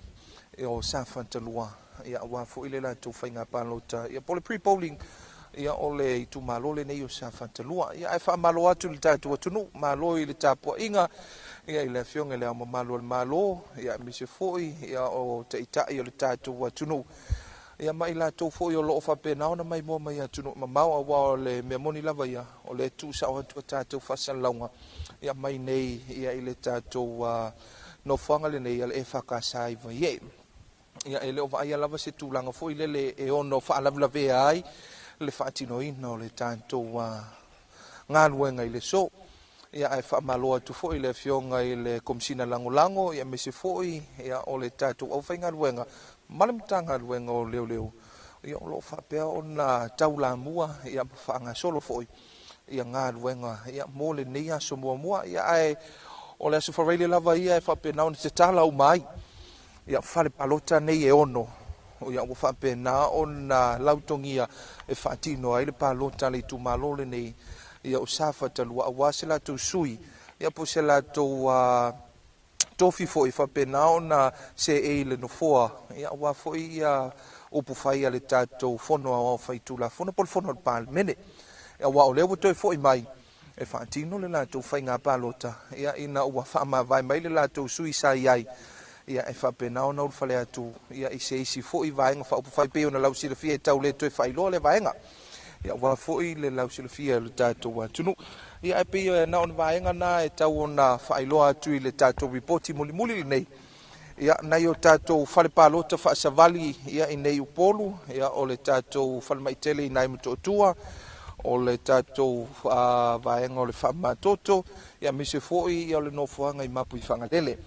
o Safata 2 ia aua foi le latou faiga palota ia po o le pre-polling ia o le itumalo lenei o Safata 2. Ia ae faamalo atu i le tatou atunuu, malo i le tapuaiga ia i le afioga i le Ao Mamalu o le Malo ia aemaise foi ia o taitai o le tatou atunuu ia ma i latou foi o loo faapena ona maimoa mai atunuu mamao, aua o le mea moni lava ia o le tuusao atu a tatou faasalalauga ia mai nei ia i le tatou nofoaga lenei a le EFKS i Vaiee. Ia e le o vaaia lava se tulaga foi lele e ono faalavelavea ai le faatinoina o le tatou galuega i le aso. Ia ae faamalo atu foi le afioga i le Komisina Lagolago ia aemaise foi ia o le tatou aufaigaluega ma le Matagaluega o Leoleo ia o loo faapea ona taulamua ia ma faagasolo foi ia galuega ia mo lenei aso muamua. Ia ae o le aso Faraile lava ia e faapena ona tatala uma ai ia fale palota nei e 6 ia ua faapena ona lautogia e faatino ai le palota a le itumalo lenei ia o Safata 2 aua se latou sui ia po se latou tofi foi faapena ona seei le nofoa ia aua foi ia upu fai a le tatou fono aoao faitulafono po o le fono a le Palemene. Aua o lea ua toe foi mai e faatino le latou faiga palota ia ina ua faamavae mai le latou sui sa i ai ia e faapena ona ulufale atu ia i se isi foi vaega faaupufai pei ona lausilafia e tau le toe faailoa le vaega ia aua foi le lausilafia e le tatou atunuu. Ia ae pei na o ni vaega na e tau ona faailoa atu i le tatou ripoti mulimuli lenei ia nai o tatou fale palota faasavali ia i nei Upolu ia o le tatou falemaitele i nai Motootua o le tatou vaega o le faamamatoto ia aemaise foi ia o le nofoaga i Mapuifagalele.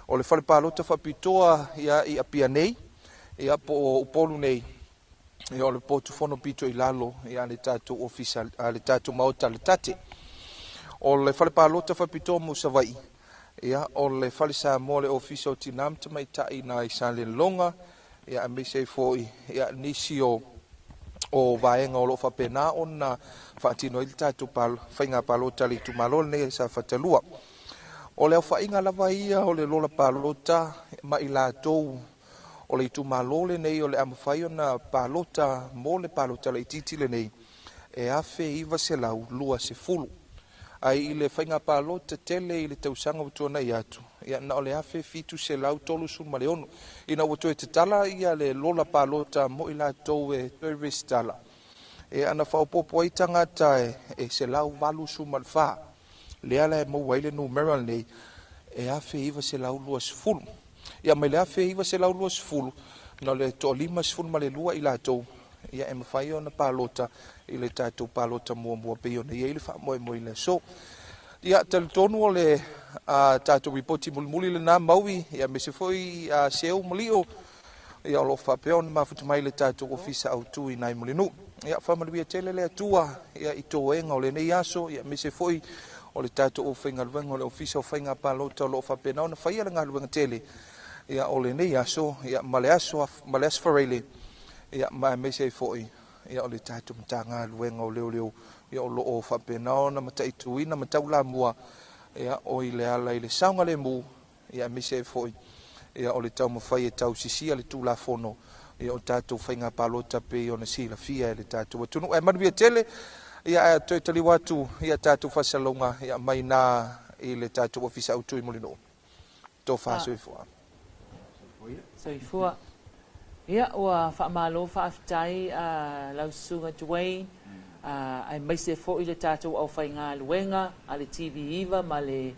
O le fale palota faapitoa ia i Apia nei ia po o Upolu nei ia o le potu fono pito i lalo ia le tatou ofisa a le tatou maota le tate. O le fale palota faapitoa mo Savaii ia o le fale Samoa le ofisa o Tinā ma Tamaitai na i Salelologa ia aemaise ai foi ia nisi o vaega o loo faapena ona faatino ai le tatou faiga palota le itumalo lenei e Safata 2. O le aofaiga lava ia o le lola palota ma i latou o le itumalo lenei o le a mafai ona palota mo le palota laitiiti lenei e 1920. Ae i le faiga palota tele i le tausaga ua tuanai atu, ia na o le 1736. Ina ua toe tatala ia le lola palota mo i latou e toe resitala, e ana faaopoopo ai tagata e 184, lea la e maua ai le numera lenei e 1920. Ia mai le 1920, na o le 52 i latou ia e mafai ona palota i le tatou palota muamua pei ona i ai le faamoemoe i le aso. Ia talitonu o le tatou ripoti mulimuli lena maui, ia aemaise foi seu ma lio, ia o lo o faapea ona mafuta mai le tatou ofisa autu i nai Mulinuu. Ia faamanuia tele le Atua ia i toega o lenei aso, ia aemaise foi o le tatou aufaigaluega o le ofisa o faiga palota o lo o faapena ona faia le galuega tele ia o lenei aso, ia ma le aso ma le aso Faraile, ia ma aemaise ai foi ia o le tatou Matagaluega o Leoleo ia o lo o faapena ona mataituina ma taulamua ia o i le ala i le saogalemu, ia aemaise ai foi ia o le taumafai e tausisia le Tulafono ia o tatou faiga palota pei ona silafia e le tatou atunuu. Ae manuia tele, ia ae toe taliu atu ia tatou faasalalauga ia mai na i le tatou ofisa autu i Mulinuu. Tofa soifua. Soifua. Ia, ua faamalo faafetai lau susuga Dwayne, aemaise foi le tatou aufaigaluega a le TV9 ma le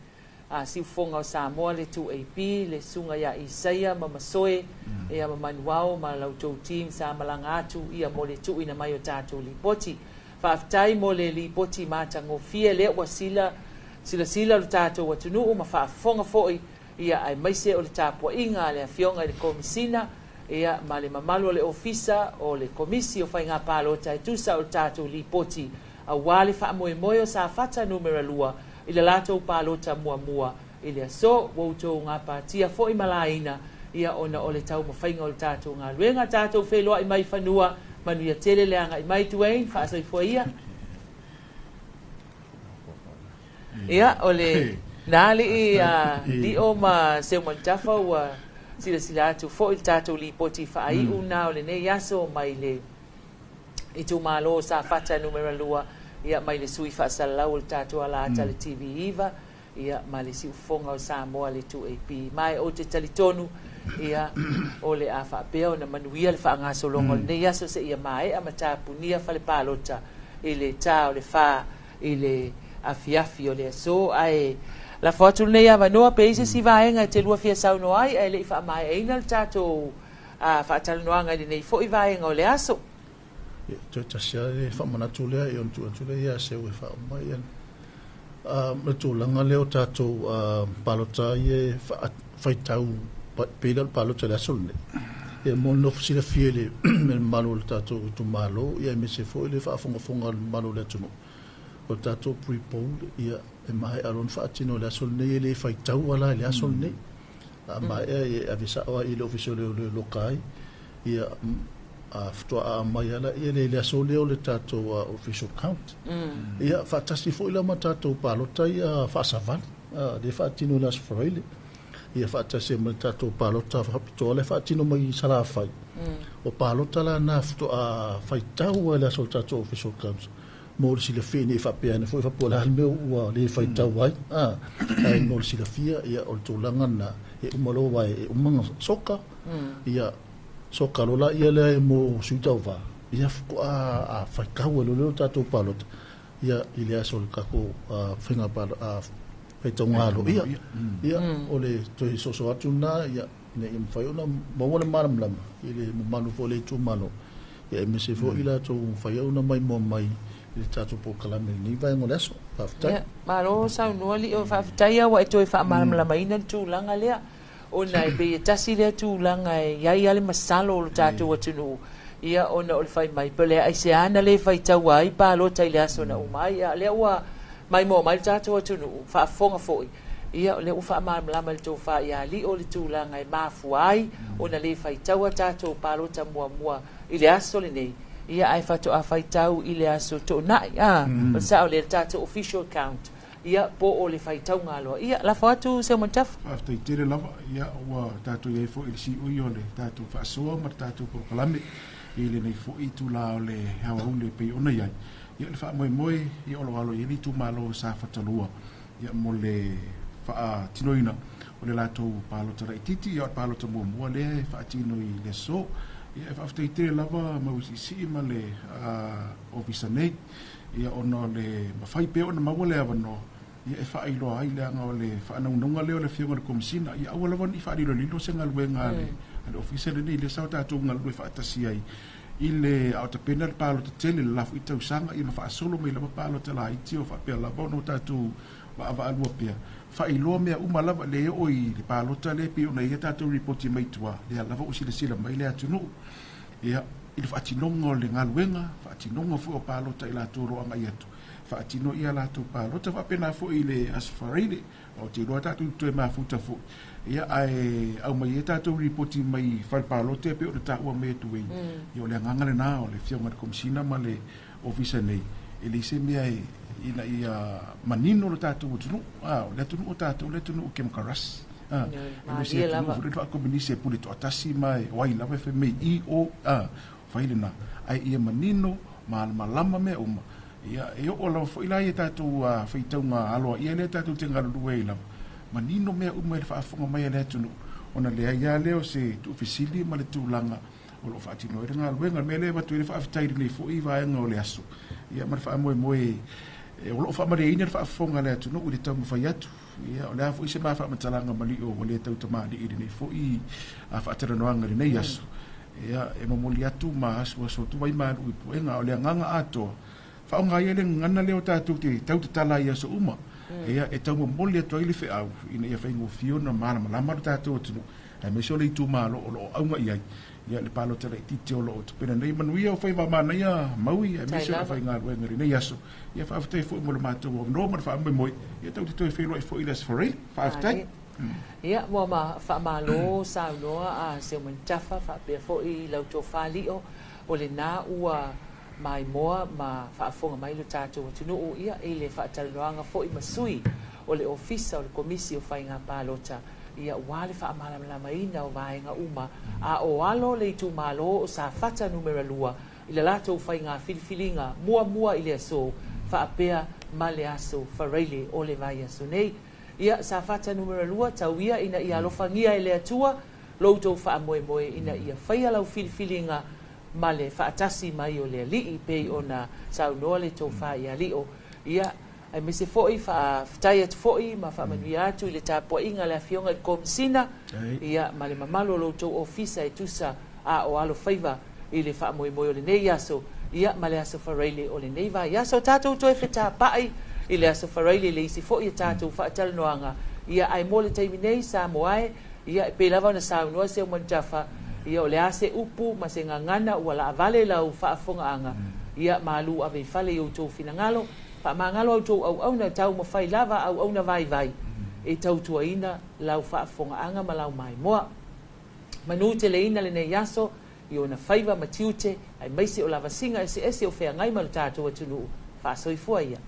Siufofoga o Samoa, le 2AP, le susuga ia Isaia ma Masoe, ia ma Manuao ma la outou team sa malaga atu ia mo le tuuina mai o tatou lipoti. Faafetai mo le lipoti matagofie lea ua sila silasila lo tatou atunuu ma faafofoga foi, ia aemaise o le tapuaiga a le Afioga i le Komisina, ia ma le mamalu o le Ofisa o le Komisi o Faiga Palota e tusa o le tatou lipoti aua le faamoemoe o Safata numera 2 i le latou palota muamua i le aso. Ua outou gapatia foi ma laina, ia ona o le taumafaiga o le tatou galuega. Tatou feiloai mai fanua, manuia tele le agai mai Dwayne, faasoifua ia. Ia, o le na alii lio ma Seumanutafa ua silasila atu foi le tatou lipoti faaiu na o lenei aso mai le itumalo Safata numera 2, ia mai le sui faasalalau o le tatou alaata le TV9, ia ma le Siufofoga o Samoa le 2AP. Ma e ou te talitonu, ia o le a faapea ona manuia le faagasologa o lenei aso seia maea ma tapunia fale palota i le tā o le 4 i le afiafi o le aso. Ae lafo atu lenei avanoa pe i se isi vaega e te lua fia saunoa ai ae le i faamaeaina le tatou faatalanoaga i lenei foi vaega o le aso. Ia, toe tasi lava le faamanatu lea i ona tuu atu lea ia seu e faauma ia le tulaga lea o tatou palota ia e faitau pei la o le palota i le aso lenei. Ia mo le nofo silafia i le mamalu o le tatou itumalo, ia aemaise foi le faafogafoga a le mamalu o le atunuu. O le tatou pre-poll, ia e maea loa ona faatino i le aso lenei, e le faitau la i le aso lenei. A maea e ave sao ai i le ofisa o leoleo loka ai, ia a faatoa mai ala ia le aso lea o le tatou official count. Ia faatasi foi la ma tatou palota ia faasavali, le faatino i le aso Faraile. Ia faatasi ma le tatou palota faapitoa le faatino mai i Salafai. O palota la na faatoa faitau ai le aso o le tatou official count. Mo le silafia nei faapea ane foi faapea la le mea ua le faitau ai. Ai mo le silafia ia o le tulaga na e uma loa e uma soka. Ia soka lola ia lea mo sui tauva. Ia faatoa faitau e leo tatou palota. Ia i le aso o le tatou faiga faitauga alo ia. Ia o le toe soso atu na ia ina ia mafai ona maua le malamalama i le mamalu foi o le itumalo. Ia aemaise foi i latou mafai ona maimoa mai i le tatou polokalame i lenei vaega o le aso. Faafetai. Ia, malo saunoa lio, faafetai ua e toe faamalamalamaina le tulaga lea. Ona e pei e tasi lea tulaga e i ai lava le masalo o le tatou atunuu, ia ona o le fai mai, pe le aisea na le faitaua ai palota i le aso na uma ai. Ia, lea ua maimoa mai le tatou atunuu, faafofoga foi, ia o lea ua faamalamalama i le tofa ia lio le tulaga e mafua ai ona le faitaua tatou palota muamua i le aso lenei, ia ae faatoa faitau i le aso toonai. O le sao lea le tatou official count, ia po o le faitauga aloa. Ia, lafo atu Seumanutafa. Faafetai tele lava, ia ua tatou i ai foi i le siui o le tatou faasoa ma le tatou polokalame i lenei foi itulā o le aoauli e pei ona i ai. Ia, le faamoemoe, ia, o lo o alo i ai le itumalo o Safata 2, ia, mo le faatinoina o le latou palota laitiiti, ia, o le palota muamua lea e faatino i le aso. Ia, e faafetai tele lava Mauisiisii ma le ofisa nei, ia, ona o le mafai pea ona maua le avanoa, ia, e faailoa ai, leaga o le faanaunauga lea o le Afioga i le Komesina, ia aua lava ne i faalilolilo se galuega a le ofisa lenei, lea sa o tatou galulue faatasi ai i le a o tapena le palota tele le la foi tausaga, ia ma faasolo mai lava palota laiti o faapea lava ona o tatou vaavaalua pea faailoa mea uma lava le oo i le palota lea pei ona ia tatou ripoti mai tua lea lava ua silasila mai le atunuu, ia, i le faatinoga o le galuega, faatinoga foi o palota i latou o lo o agai atu faatino ia latou palota, faapena foi i le Aso Faraile. Ou te iloa tatou toe mafuta foi, ia, ae aumai ai tatou ripoti mai fale palota e pei ona taua mai atu ai. Ia, o le agaga lena o le Afioga i le Komesina ma le ofisa nei, e leai se mea e ina ia manino le tatou atunuu. O le atunuu o tatou, le atunuu kemokarasi, e le se atunuu foi le faakomunisi e pule toatasi ma e o ai lava e fai mai i o a fai lena, ae ia manino malamalama mea uma. Ia, e oo lava foi la ia tatou faitauga aloaia lea tatou te galulue ai lava, manino mea uma i le faafofoga mai a le atunuu, ona leai lava lea o se tuufesili ma le tulaga o lo o faatino ai le galuega. O le mea lea e avatu ai le faafetai i lenei foi vaega o le aso, ia, ma le faamoemoe o lo o faamalieina le faafofoga a le atunuu i le taumafai atu. Ia, o le a foi se ma faamatalaga malio ua le tautamalii i lenei foi faatalanoaga i lenei aso, ia, e momoli atu ma asuasu atu ai malu i puega. O le agaga atoa, faaaoga ia le gagana lea o tatou te tautatala ai aso uma, ia, e taumomoli atu ai le feau ina ia faigofie ona malamalama le tatou atunuu, aemaise o le itumalo o lo o auga i ai, ia, le palota laitiiti o lo o tapena nei. Manuia o faiva manaia Maui, aemaise o le faigaluega i lenei aso. Ia, faafetai foi mo le matou avanoa ma le faamoemoe, ia, tatou te toe feiloai foi i le Aso Faraile. Faafetai. Ia, ua ma faamalo saunoa a Seumanutafa faapea foi lau tofa Lio, o lena ua maimoa ma faafofoga mai lo tatou atunuu, ia, i le faatalanoaga foi ma sui o le Ofisa o le Komisi o Faiga Palota, ia, ua le faamalamalamaina o vaega uma a o alo le itumalo o Safata 2 i le latou faiga filifiliga muamua i le aso faapea ma le Aso Faraile o le vaiaso nei. Ia, Safata 2, tau ia ina ia alofagia e le Atua lo outou faamoemoe ina ia faia lau filifiliga ma le faatasi mai o le Alii pei ona saunoa le tofa ia Lio. Ia, aemaise foi faafetai atu foi ma faamanuia atu i le tapuaiga a le Afioga i le Komesina, ia, ma le mamalu o lo outou ofisa e tusa a o alo faiva i le faamoemoe o lenei aso, ia, ma le Aso Faraile o lenei vaiaso. Tatou toe fetapai i le Aso Faraile le isi foi e tatou faatalanoaga. Ia, ae mo le taimi nei, Samoa e, ia, e pei lava ona saunoa Seumanutafa, ia, o le a se upu ma se gagana ua laavale lau faafofogaaga, ia, malu ave i fale i outou finagalo, faamagalo outou auauna taumafai lava auauna vaivai e tautuaina lau faafofogaaga ma lau maimoa. Manu teleina lenei aso i ona faiva ma tiute aemaise o lavasiga eseese o feagai ma le tatou atunuu. Faasoifua ia.